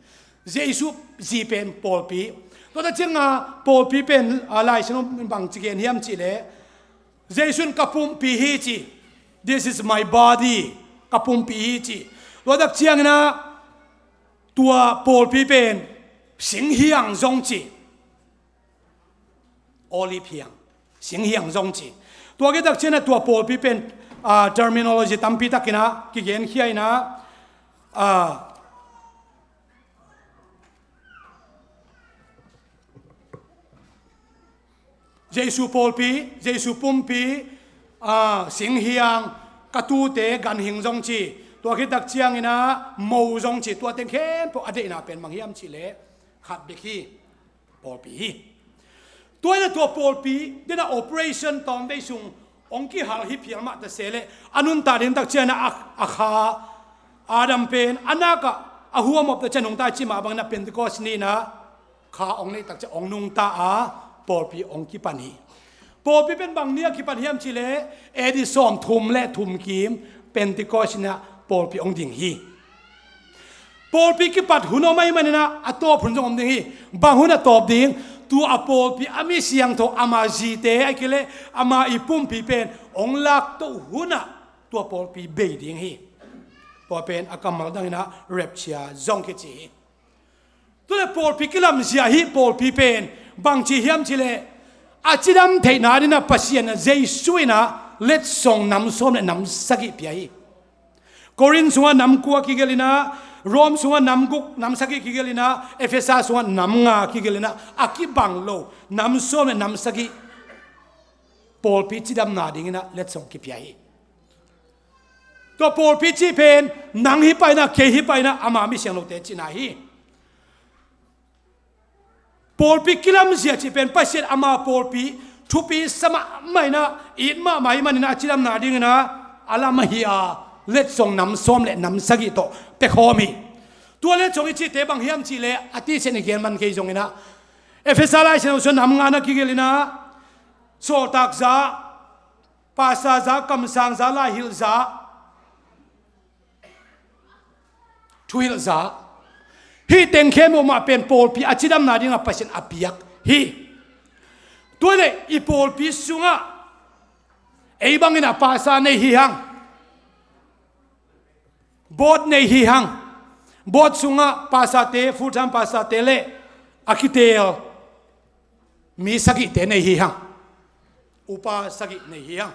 Jesu zi pen pawlpi. Tua tak cianga pawlpi pen, ah, Lai Siangtho bang ci gen hiam cih leh, Jesu in ka pumpi hi ci. This is my body. Ka pumpi hi ci. Tua tak cianginah tua pawlpi pen singhiang zong ci. Olive hiang, singhiang zong ci. Tua kitak cianah tua pawlpi pen, ah, terminology tampi takinah kigenkhia inah, ah, Jesu pawlpi, Jesu pumpi, ah, singhiang, ka tute ganhing zong ci. Tua kitak cianginah mo zong ci. Tua teng khempeuh a deihna pen bang hiam cih leh khat bek hi. Pawlpi hi. Tua inah tua pawlpi denah operation tawmvei sung hong kihal hi phial mah ta se leh, a nuntak ding tak cianah a, a kha, Adam pen a nakah a huam op ta cian nungta i cih mah bangin a Pentecost ni inah kha hong neih tak cian hong nungta a, pawlpi hong kipan hi. Pawlpi pen bang ni a kipan hiam cih leh, A D sawm thum le thum kim Pentecost inah pawlpi hong ding hi. Pawlpi kipat hun om ahih maninah a tawp hun zong om ding hi. Bang hun a tawp ding? Tua a pawlpi a mi siangtho, ama zite ahih kei leh ama i pumpi pen hong laktoh hunah tua pawlpi bei ding hi. Tua pen a kammal danginah rapture zong kici hi. Tua leh pawlpi kilamzia hih pawlpi pen bangci hiam cih leh, a cidam theihna dinah Pasian a Jesu inah letsong nam sawm le nam sagih pia hi. Korin sungah nam kua kigelh inah, Rom sungah nam guk nam sagih kigelh inah, Efesa sungah nam nga kigelh inah, a kibang lo nam sawm le nam sagih pawlpi cidamna dinginah letsong kipia hi. Tua pawlpi cih pen nang hi pah inah, kei hi pah inah, ama mi siangthote cihna hi. Pawlpi kilamzia cih pen Pasian ama pawlpi thupi sa mahmah inah, it mahmah ahih maninah a cidamna dinginah a lam ahi a, letsong nam sawm le nam sagih tawh pekhawm hi. Tua letsong i cihte bang hiam cih leh a tisen i gen man kei zonginah, Efesa Lai Siangtho sungah nam nga na kigelh inah, Sawltak za, pastor za, kamsang za, laihilh za, thuhilh za, hih teng khempeuh mah pen pawlpi a cidamna dingah Pasian a piak hi. Tua leh i pawlpi sungah ei bangin a pastor nei hi hang. Board nei hi hang. Board sungah pastor te, full time pastor te leh a kiteel mi sagihte nei hi hang. Upa sagih nei hi hang.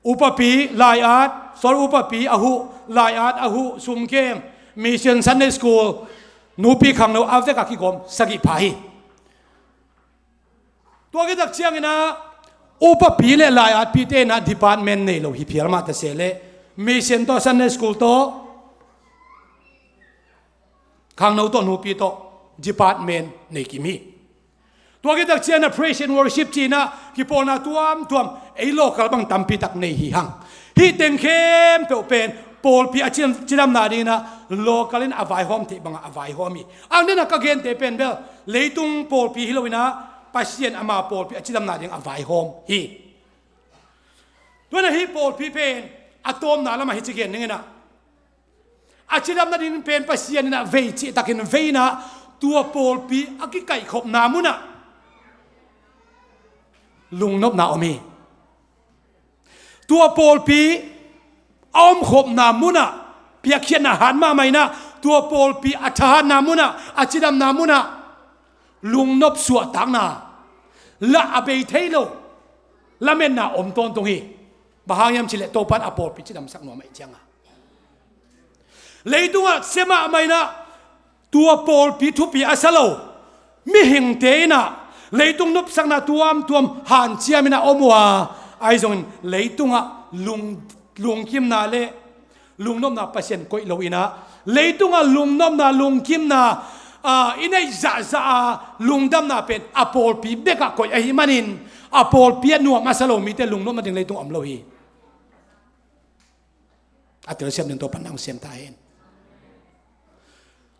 Upapi, lai-at, sorry, upapi a huh, lai-at a huh, sumkem, mission, Sunday school, nupi khangno a vek a kigawm sagih pha hi. Tua khit tak ciangin ah upapi leh lai-atpite in ah department nei lo hi phial mah ta se leh, mission tawh, Sunday school tawh, khangno tawh, nupi tawh department nei kim hi. Tua khit tak ciangin ah praise and worship ci-in ah kipawlna tuamtuam ei local bang tampi tak nei hi hang. Hih teng khempeuh pen pawlpi a cidam, cidamna dingin ah local in a vaihawm theih bangah a vaihawm hi. Ang den a ka gente pen bel leitung pawlpi hi lo-in ah Pasian ama pawlpi a cidamna ding a vaihawm hi. Tua in ah hih pawlpi pen a tawpna lamah hih ci gen ning in ah, a cidamna ding pen Pasian in ah vei cihtakin vei in ah tua pawlpi a kikaihkhopna munah lungnopna om hi. Tua pawlpi a omkhopna munah piakkhiatna hat mahmah in ah, tua pawlpi a thahatna munah, a cidamna munah lungnop suahtakna, lah a bei thei lo lametna om tawntung hi. Bang hang hiam cih leh Topa'n a pawlpi cidamsak nuam ahih ciangin. Leitungah sia mahmah in ah tua pawlpi thupi a sa lo mihingte in ah leitung nopsakna tuamtuam hanciam in ah om uh a, ahi zongin leitungah lung, lungkimna leh lungnopna Pasian koih lo-in ah, leitungah lungnopna, lungkimna, ah, i neih zahzah a lungdamna pen a pawlpi bekah koih ahih manin, a pawlpi ah nuam a sa lo mite lungnopna ding leitung om lo hi. A telsiam ding Topa'n hong siam ta hen.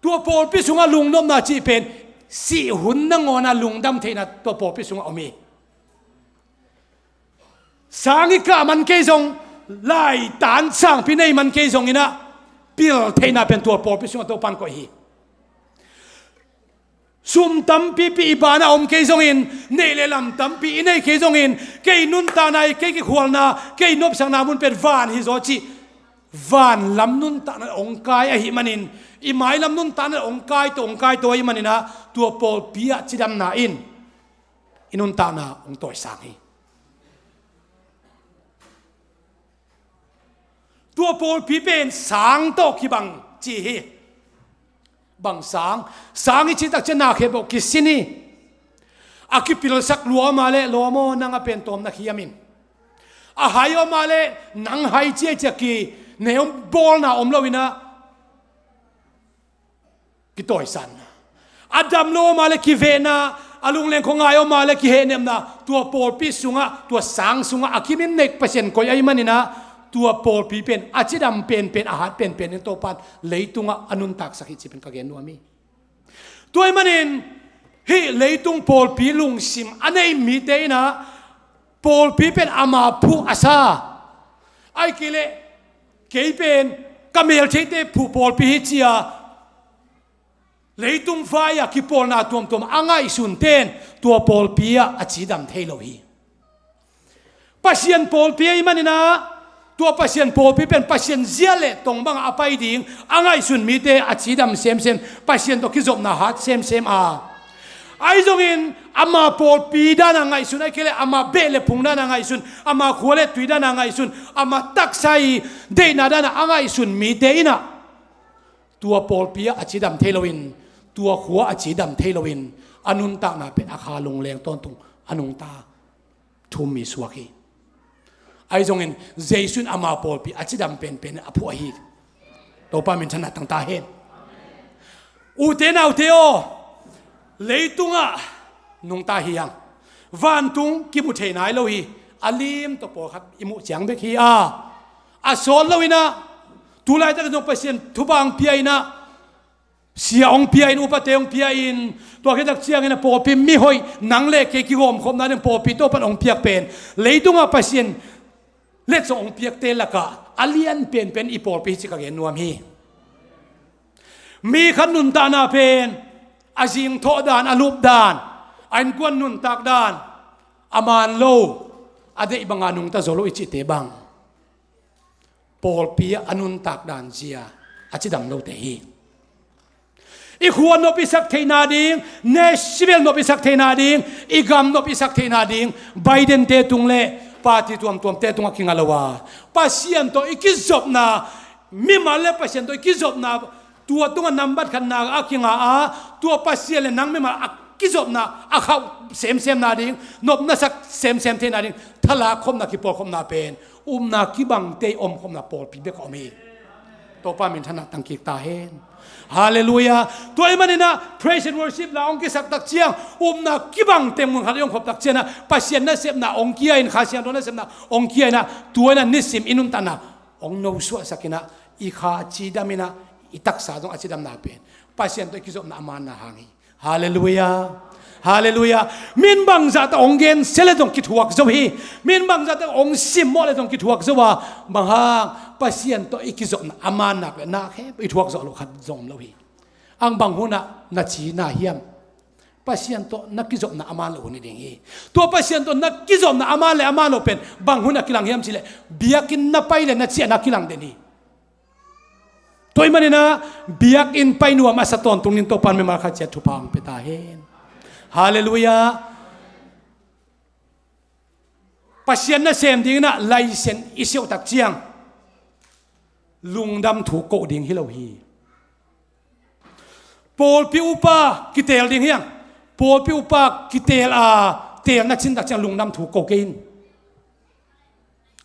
Tua pawlpi sungah lungnopna cih pen sih hun nangawn a lungdam theihna tua pawlpi sungah om hi. Sang i kah man kei zong, laitan sangpi nei man kei zongin ah pil theihna pen tua pawlpi sungah Topa'n koih hi. Sum tampipi i banah om kei zongin, neih leh lam tampi i nei kei zongin, kei nuntakna, kei kikhualna, kei nopsakna mun pen van hi zaw cih vanlam nuntakna hong kai ahih manin, i mailam nuntakna hong kai to, hong kai to ahih manin ah tua pawlpi ah cidamna in i nuntakna hong tawisang hi. Tua pawlpi pen sang tawh kibang ci hi. Bang sang? Sang i cih tak ciang na khempeuh kisin hi. A kipilsak lua om a leh, lawm aw, nang a pen tawm na khiam in. A hai om a leh, nang hai ciacia ki, ne om, bawlna om lo-in ah kitawisanna. A dam lo om a leh kivehna, a lungleng khuangai om a leh kihehnepna, tua pawlpi sungah, tua sang sungah a kimin nek Pasian koih ahih manin ah, tua pawlpi pen a cidam penpen, a hat penpen in Topa'n leitungah a nuntaksak hi cih pen ka gen nuam hi. Tua ahih manin hih leitung pawlpi lungsim a nei mite in ah pawlpi pen ama phuh a sa, ahih kei leh kei pen ka meltheite phuh pawlpi hi ci-a leitung vai-a kipawlna tuamtuam a ngaihsunte in tua pawlpi ah a cidam thei lo hi. Pasian pawlpi ahih manin ah, tua Pasian pawlpi pen Pasian zia leh tong bangah a pai ding a ngaihsun mite a cidam semsem, Pasian tawh kizopna hat semsem a, ahi zongin ama pawlpi dan a ngaihsun, ahih kei leh ama beh leh phung dan a ngaihsun, ama khua leh tui dan a ngaihsun, ama taksa i deihna dan a ngaihsun mite in ah tua pawlpi ah a cidam thei loin, tua khua a cidam thei loin, a nuntakna pen a kha lungleng tawntung a nungta thummi suak hi. Ahi zongin Jesu in ama pawlpi a cidam penpen a phuh ahi. Topa minthanna tang ta hen. Ute naute aw, leitungah nungta hi hang. Vantung kimu thei nai lo hi. A lim tawh pawlkhat i muh ciang bek hi a, a sawt lo-in ah, tu laitakin zong Pasian thupha hong pia-in ah, Sia hong pia in, upate hong pia in, tua khit tak ciangin a pawlpi mihoih, nang le kei kigawmkhopna ding pawlpi Topan hong piak pen, leitungah Pasian letsong hong piakte lakah a lian penpen i pawlpi hi ci ka gen nuam hi. Mi khat nuntakna pen a zingthawh dan, a lup dan, a innkuan nuntak dan, a man lo, a deih banga nungta zo lo i cihte bang pawlpi a nuntak dan zia a cidam lote hi. I khua nop i sak theihna ding, nation nop i sak theihna ding, i gam nop i sak theihna ding, Biden-te tung le party tuamtuamte tungah kinga lo a, Pasian tawh i kizopna, mimal le Pasian tawh i kizopna, tua tungah nambat khatna a kinga a, tua Pasian le nang mimal a kizopna a khauh semsemna ding, nopna sak semsem theihna ding, thalak khopna, kipawlkhopna pen upna kibangte i omkhopna pawlpi bek a om hi. Topa minthanna tangkik ta hen. Halleluiah. Tua ahih maninah praise and worship la hong kisak tak ciang, upna kibangte mun khat i omkhop tak cianah Pasian nasepna hong kia in, Kha Siangtho nasepna hong kia inah, tua inah nisim i nuntakna hong nosuahsak inah, i kha a cidam inah, i taksa zong a cidamna pen Pasian tawh i kizopna a manna hang hi. Halleluiah. Halleluiah. Min bangzah tak hong gensia le zong kithuak zo hi. Min bangzah tak hong simmawh le zong kithuak zo a, bang hang, Pasian tawh i kizopna a mannak le nak he i thuak zawh loh khat zong om lo hi. Ang bang hunah na ci na hiam? Pasian tawh na kizopna a man loh hun hi ding hi. Tua Pasian tawh na kizopna a man le a man loh pen bang hunah kilang hiam cihleh, biakinn na pai le na ciahna kilang den hi. Tua ahih maninah biakinn pai nuam a sa tawntung ding Topan mimal khat ciat thupha hong pia ta hen. Halleluiah. Pasian nasem dinginah license i siauh tak ciang lungdam thu koh ding hi lo hi. Pawlpi upa kiteel ding hiang. Pawlpi upa kiteel a, teelna cin tak ciang lungdam thu koh kei in.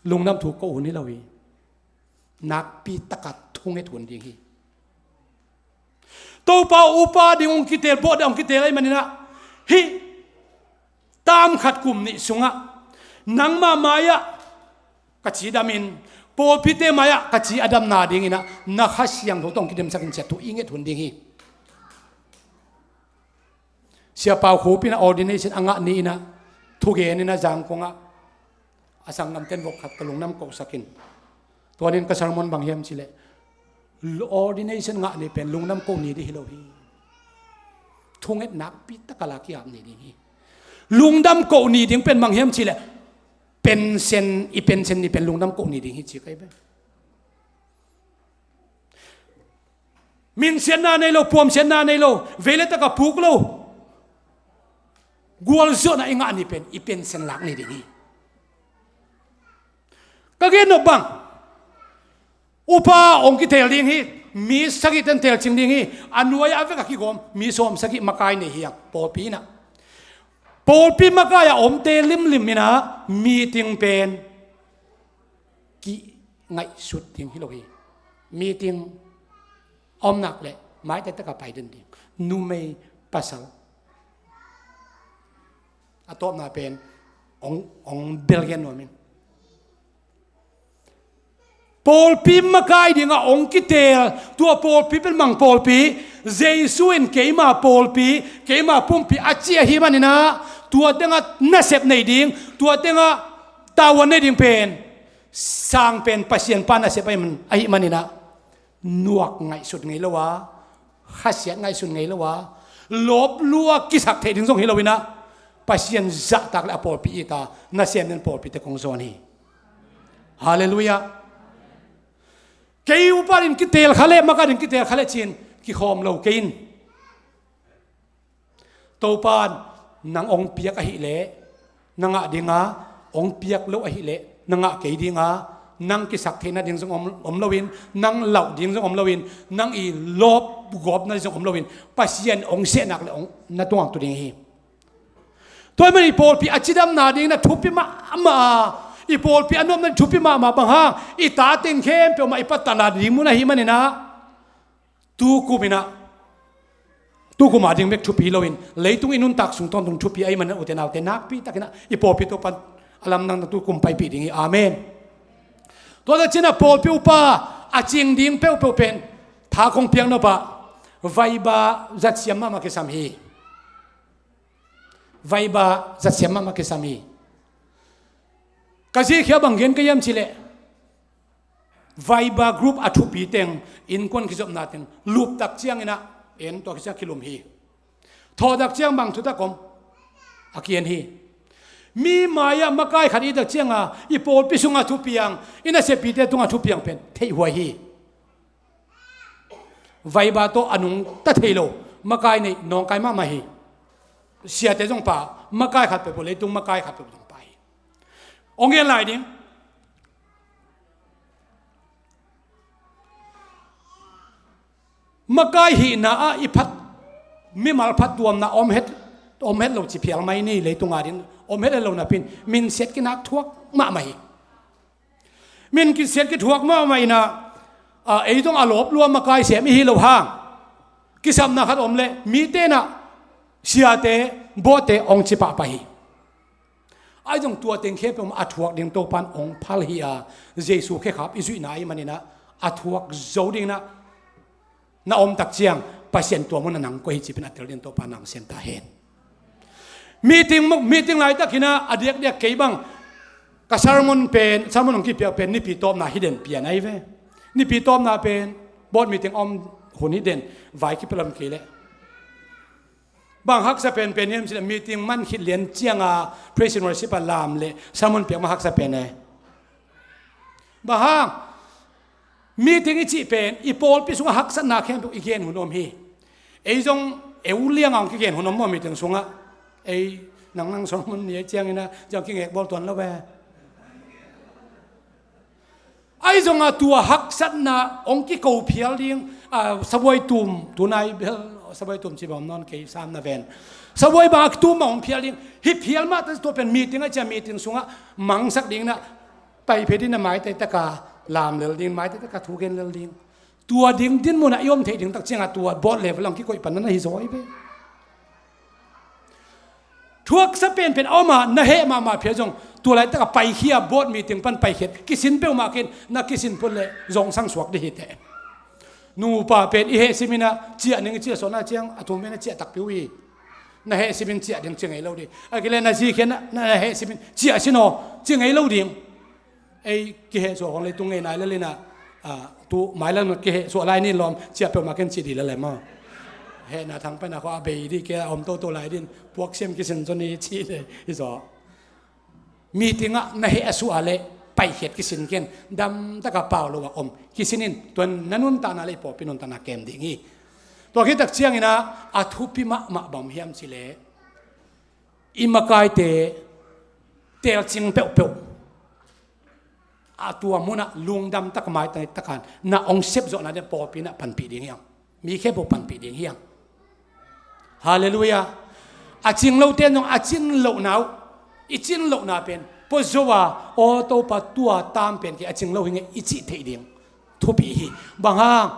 Lungdam thu koh hun hi lo hi. Nakpi taka thunget hun ding hi. Topa upa ding hong kiteel, bawh ding hong kiteel ahih maninah, hih tam khat kum nih sungah nangmah mai-ah ka ci damin, pawlpite mai-ah ka ci a damna dinginah na Kha Siangtho tawh hong kidemsakin ciat thu i nget hun ding hi. Sia Pau Khup inah ordination a ngah ni inah thugen inah Zangkong ah a sanggamten vok khat ka lungdam kohsakin, tuanin ka sermon bang hiam cihleh, ordination ngah ni pen lungdam koh ni ding hi lo hi. Thunget nakpi taka la ki-ap ni ding hi. Lungdam koh ni ding pen bang hiam cihleh, pension, i pension ni pen lungdam koh ni ding hi ci kai pen. Minsiatna nei lo, puamsiatna nei lo, vei le taka puk lo, gualzawhna i ngah ni pen i pension lak ni ding hi. Ka gen nop bang, upa hong kiteel ding hi. Mi sagih ten teelcing ding hi. A nuai-ah a vek a kigawm mi sawm sagih makai nei hi ang pawlpi inah. Pawlpi makai a omte limlim inah meeting pen ki ngaihsut ding hi lo hi. Meeting a om nak leh maite taka pai den ding. Numei, pasal, a tawpna pen hong, hong belgen nuam in. Pawlpi makai dingah hong kiteel, tua pawlpi pen mang pawlpi, Jesu in keima pawlpi, keima pumpi a ci ahih maninah, tua tengah nasep nei ding, tua tengah tavuan nei ding pen sang pen Pasian pa nasep ahih man, ahih maninah, nuak ngaihsut ngei lo a, khasiat ngaihsut ngei lo a, lawplua kisak theih ding zong hi lo inah, Pasian zahtak le a pawlpi it a, nasem den pawlpite kong zawn hi. Halleluiah. Kei upa din kiteel kha leh, maka din kiteel kha leh ci-in kikhawm lo kei in. Topan nang hong piak ahileh na ngah dinga, hong piak lo ahileh na ngah kei dinga, nang kisak theihna ding zong om, om loin, nang lauh ding zong om loin, nang i lawp gawpna zong om loin, Pasian hong sehnak le hong na tungah tu ding hi. Tua ahih manin i pawlpi a cidamna ding na thupi mahmah a, i pawlpi a nuamna ding thupi mahmah bang hang, i tate in khempeuh mah i patana ding mun ahih maninah, tukum inah, tukum a ding bek thupi loin, leitung i nuntak sung tawntung thupi ahih manin ute naute nakpi takinah i pawlpi Topan a lamdangna tukum paipih ding hi. Amen. Tua tak ciangin pawlpi upa a cing ding peuhpeuh pen tha kong piak nop ah, Vaiba zatsiam mahmah kisam hi. Vaiba zatsiam mahmah kisam hi. Ka zihkhia bang gen ka hiam cih leh, Viber group a thupi teng, innkuan kizopna teng luptak ciangin ah, en tua khit ciang kilum hi. Thawhtak ciang bang thutak om, a kian hi. Mi mai-ah makai khat i tak cianga i pawlpi sunga thupiang, i naseppite tunga thupiang pen theihhuai hi. Viber tawh a nungta thei lo makai nei nawngkai mahmah hi. Siate zong pha, makai khat peuhpeuh, leitung makai khat peuhpeuh zong pha hi. Hong gen lai ding. Makai hihna ah i phat, mimal phattuamna om het, om het lo ci phial mai ni, leitung adingin om het lo napi-in min siat kinak thuak mahmah hi. Min siat kithuak mahmah in ah, a, ei zong a lawp lua makai sem i hi lo hang, kisapna khat om leh mite in ah siate, bawhte hong ci pahpah hi. Ahi zong tua teng khempeuh a thuak ding Topa'n hong phal hi a, Jesu khekhap i zuihna ahih manin ah a thuak zo dingin ah na om tak ciang Pasian tua mun ah nang koih hi cih pen a tel dingin Topa'n na hong sem ta hen. Meeting, meeting laitakin ah a diakdiak kei bang ka sermon pen, sermon hong kipiak pen Nipi tawpna hi den pian ahi ve. Nipi tawpna pen board meeting om hun hi den, vai kipia lam kei leh. Bang haksa penpen hiam cih leh meeting man khit lian cianga praise and worship a lam leh sermon piak mah haksa pen e. Bang hang, meeting i cih pen i pawlpi sungah haksatna khempeuh i gen hun om hi. Ei zong eu lianga hong kigen hun om maw meeting sungah. Ei nang nang sermon ni ei ciangin ah zong kingek bawl tuan lo ve. Ahi zongah tua haksatna hong kiko phial ding, a, sabuai tum, tunai bel sabuai tum ci bang om nawn kei, sam na ven. Sabuai bang a kitum bang hong phial ding, hih phial mah ta tua pen meeting a cia, meeting sungah mangsak dingin ah pai phet in ah maitaitaka lam lel ding, maitaitaka thu gen lel ding. Tua ding dinmun ah i om theih ding tak ciangah tua board level ah hong kikoih pan na hi zaw hi ve. Thuaksa penpen a om a, na heh mahmah phial zong tua laitak a paikhia, board meeting pan paikhiat, kisin peuhmah kei in, na kisin phot leh zongsang suak ding hi teh. Nupa pen i heh simin ah ciah ning, i ciah suahna ciang a thum pen a ciah takpi uh hi. Na heh simin ciah ding ci ngei lo ding. A kei leh na zi khian ah na, na heh simin ciah sin aw ci ngei lo ding. Ei kihehsuah khong leitung ngei nai lel in ah, a, tu mailam kihehsuah lai ni lawm, ciah peuhmah kei in ci ding lel e maw. Hehna thang paina khong a bei ding kei a om toto lai ding, puak siam kisin zaw ni ci ding hi zaw. Meeting ah na heh a suah leh paikhiat kisin kei in, damtaka pau lo a om kisin in, tua na nuntakna leh i pawlpi nuntakna kem ding hi. Tua khit tak ciangin ah a thupi mahmah bang hiam cih leh, i makaite teelcing peuhpeuh a tua munah lungdam tak, maitaitaka na hong sepzawhna ding pawlpi in ah panpih ding hi hang. Mi khempeuh panpih ding hi hang. Halleluiah. A cing lote in zong a cin lohna uh, i cin lohna pen pua zo a, aw Topa, tua tam pen kei a cing lo hi ing e i cih theih ding thupi hi. Bang hang,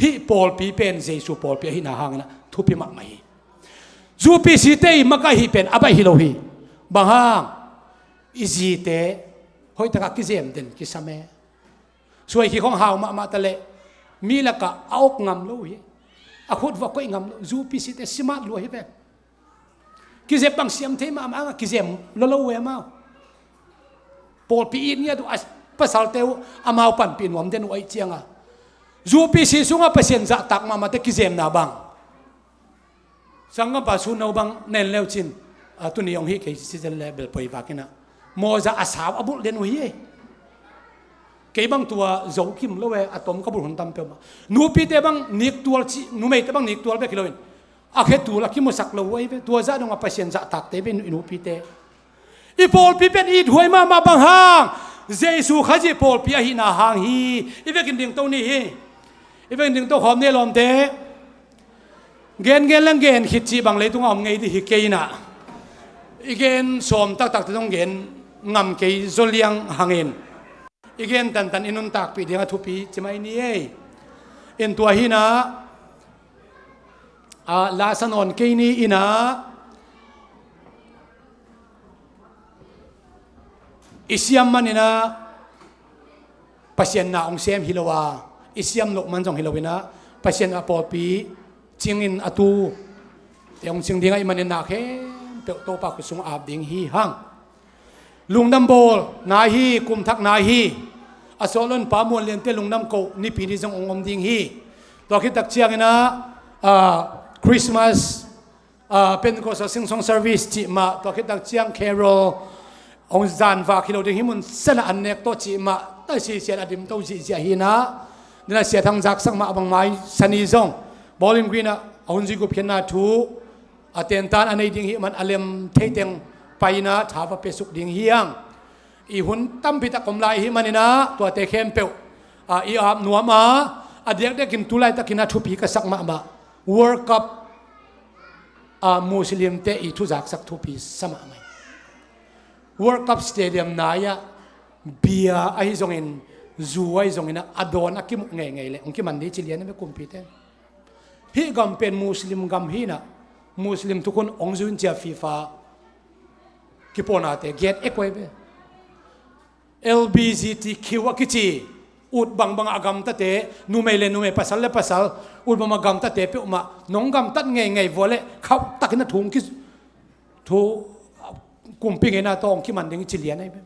hih pawlpi pen Jesu pawlpi ahihna hangin ah thupi mahmah hi. Zu P C te i makai hih pen a baih hi lo hi. Bang hang, i zite hoihtakah kizem den kisam e. Suai khit khong hau mahmah ta leh mi lakah a awk ngam lo hi. A khut va koih ngam lo. Zu P C te simat lua hi ve. Kizep bang siam thei mahmah hangah kizem lolo uh e amau. Pawlpi it ngiat uh a, pasalte uh amau panpih nuam den uh ahih cianga, Zu P C sungah Pasian zahtak mahmahte kizemna bang, sanggampa Sun No bang nen leu cin, a, tuni hong hih kei citizen le belpoi vakinah mawza a sau a bulh den uh hi. Kei bang tua zo kim lo e, a tom ka bulh hun tam peuhmah. Nupite bang niktual cih, numeite bang niktual bek hi loin a khetul a kimusak lo uh ahi ve. Tua zah dongah Pasian zahtakte ve i nupite. I pawlpi pen ithuai mahmah bang hang, Jesu Khazih pawlpi ahihna hang hi. I vekin dingto ni hi. I vekin dingto khawm ni lawmte. Gen gen leng gen khit cih bang leitungah om ngei dih hi kei inah. I gen sawm taktakte zong gen ngam kei zaw liang hangin, i gen tantan i nuntakpih ding a thupi ci mai ni ei. In tua hinah, a, lasa nawn kei ni inah, i siam maninah Pasian na hong sem hi lo a, i siam loh man zong hi loinah Pasian a pawlpi cingin a tu te hong cing ding ahih manin na khempeuh Topa khut sungah ap ding hi hang. Lungdam bawl nai hi, kum thak nai hi. A sawt lo in Pa Muan Lian te lungdam koh Nipi ni zong hong om ding hi. Tua khit tak ciangin ah, ah, Christmas, ah, Pentecost a sing song service cih mah, tua khit tak ciang carol hong zan vak hi lo ding hi, mun sana an nek tawh cih mah, ta sisian a dim to zihziah hi na. Dina Sia Thang zaksak mah bang mai sani zong Bowling Green ah a hun zui gup khiatna thu a tentan a nei ding hi man a lem thei teng paina tha va pe suk ding hi hang. I hun tampi tak om lai hi manin ah tuate khempeuh, ah, i ap nuam a, a diakdiakin tu laitakin a thupi ka sak mahmah World Cup, ah, Muslim te i thuzaksak thupi sa mahmah hi. World Cup stadium nai-ah bia ahi zongin, zu ahi zongin ah a dawn a kimuh ngeingei le hong kiman ding ci lian a bia kumpite. Hih gam pen Muslim gam hi na, Muslim thukhun hong zuin cia FIFA kipawlnate gen ek uh hi ve. L G B T Q a kici ut bangbang a gamtate, numei le numei, pasal le pasal, ut bangbang a gamtate peuhmah nong gamtat ngeingei vua le khauh takin a thu hong ki, thu kumpi ngeina tawh hong kiman ding ci lian ahi ve.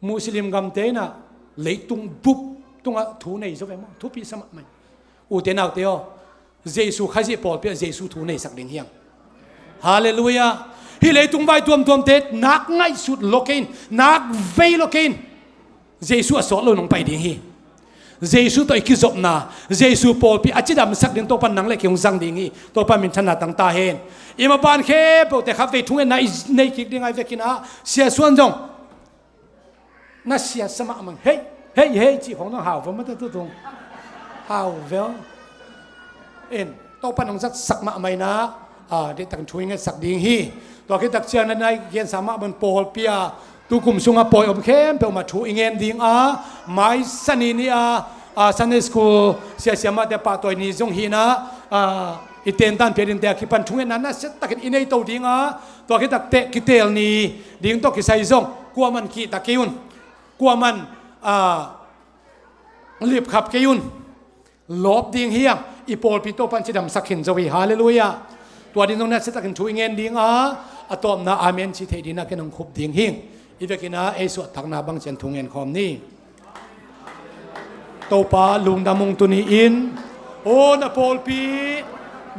Muslim gamte in ah leitung bup tungah thu nei zo ve maw? Thupi sa mahmah hi. Ute naute aw, Jesu Khazih pawlpi ah Jesu thu neisak ding hi hang. Halleluiah. Hih leitung vai tuamtuamte nak ngaihsut lo kei in, nak vei lo kei in. Jesu a sawt lo nong pai ding hi. Jesu tawh i kizopna, Jesu pawlpi a cidamsak ding Topa nang le kei hong zang ding hi. Topa minthanna tang ta hen. I maban khempeuhte khat vei thungetna i nei kik ding ahi vekin ah, Sia Suan zong na siasa mahmah, hei, hei, hei, cih khong dong hau vel mate tutung. Hau vel. In, Topa nong zatsak mahmah in ah, ah, deihtakin thu i ngetsak ding hi. Tua khit tak ciang na nai gensa mah bang pawlpi ah, tu kum sungah pawi om khempeuh mah thu i ngen ding a, mai sani ni a, ah, Sunday school siasia mahte pahtawi ni zong hi na, ah, i tentan pia dingte a kipan thungetna nasia takin i nei to ding a, tua khit tak teh kitel ni ding tawh kisai zong kuaman kihta kei un. Kuaman, ah, lipkhap kei un. Lawp ding hi hang, i pawlpi Topan cidamsak khin zo hi. Halleluiah. Tua ding zong nasia takin thu i ngen ding a, a tawpna amen ci thei ding a ken hong khup ding hi. I vekin ah ei suahtakna bang cian thu ngen khawm ni. Topa lungdam ung tuni in. Aw na pawlpi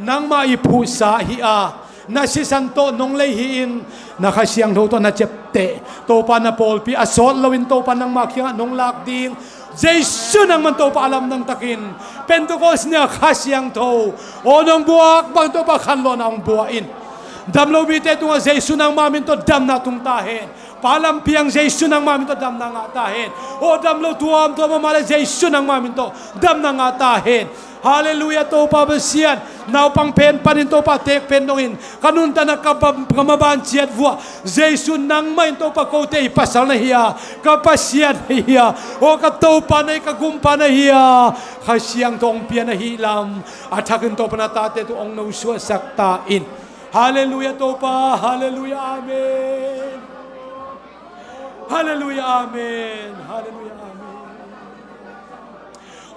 nangmah i phuhsa hi a, na sisan tawh nong lei hi in, na Kha Siangtho tawh na ciapteh. Topa na pawlpi a sawt loin Topa nangmah kiangah nong lak ding. Jesu nangman Topa a lamdang takin Pentecost ni a Kha Siangtho aw nong buak bang Topa khanlawhna hong buak in. Damlo mite tungah Jesu nangmah min tawh damna tung ta hen. Pa lampiang Jesu nangmah min tawh damna ngah ta hen. Aw damlo tuamtuam a mah le Jesu nangmah min tawh damna ngah ta hen. Halleluiah Topa Pasian. Naupang pen panin Topa teek pen dongin ka nuntakna ka ba, ka maban ciat vuah Jesu nangmah in Topa kote i pasal na hi a, ka Pasian na hi a, aw ka Topa na hi, ka Gumpa na hi a, Kha Siangtho hong pia na hi lam a thakin Topa na tate tu hong nosuahsak ta in. Halleluiah Topa. Halleluiah. Amen. Halleluiah. Amen. Halleluiah. Amen.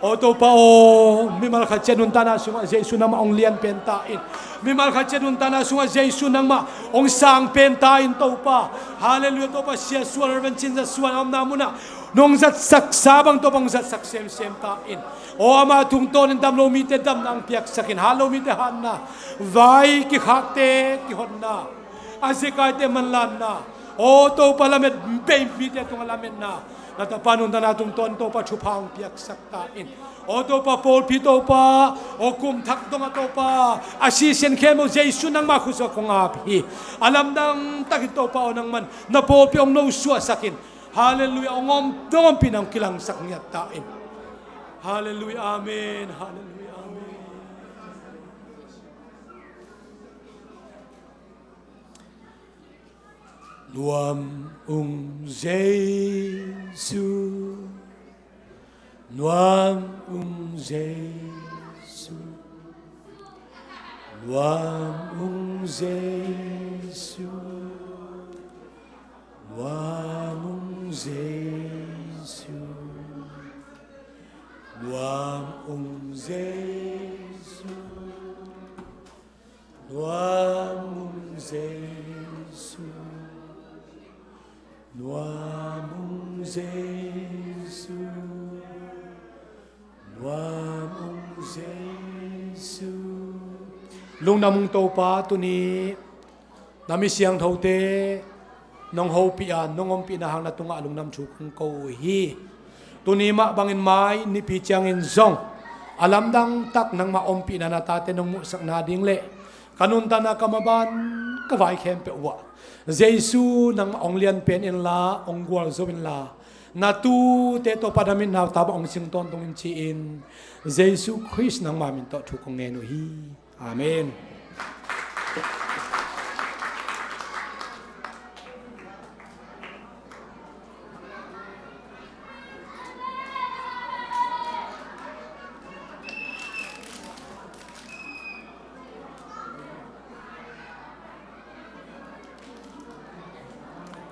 Aw Topa aw, mimal khat ciat nuntakna sungah Jesu nangmah hong lian pen ta in. Mimal khat ciat nuntakna sungah Jesu nangmah hong sang pen ta in Topa. Halleluiah Topa. Sia Suan, Reverend Cin Za Suan a omna munah nong zatsaksa bang Topa hong zatsak semsem ta in. Aw ama tungtawnin damlo mite damna hong piaksak in. Hatlo mite hatna, vai kikhakte kihonna, a zekaite manlanna, aw Topa lamet bei mite tungah lametna, na tapa nuntakna tungtawn Topa thupha hong piaksak ta in. Aw Topa pawlpi Topa, aw kum thak dongah Topa a sisen khempeuh Jesu nangmah khut sungah kong ap hi. A lamdang takin Topa aw nangman na pawlpi hong nosuahsak in. Halleluiah. Hong om dong ompihna hong kilangsak ngiat ta in. Halleluiah. Amen. Halleluiah. Amen. Nuam ung Jesu, nuam ung Jesu, nuam ung Jesu, nuam ung Jesu. Nuam ung Jesu. Nuam ung Jesu, nuam ung Jesu. Lungdam ung Topa, tuni na mi siangthote nong hopih a, nong ompihna hang na tungah lungdam thu kong ko uh hi. Tuni mah bangin mai nipi ciangin zong a lamdang tak nangmah ompihna na tate nong muhsakna ding le ka nuntakna ka maban ka vai khempeuh uh ah Jesu nangmah hong lianpen inla, hong gualzo inla, na tute tawh pan a mitnau ta bang hong sing tawntung in ci-in Jesu Khrist nangma min tawh thu kong ngen uh hi. Amen.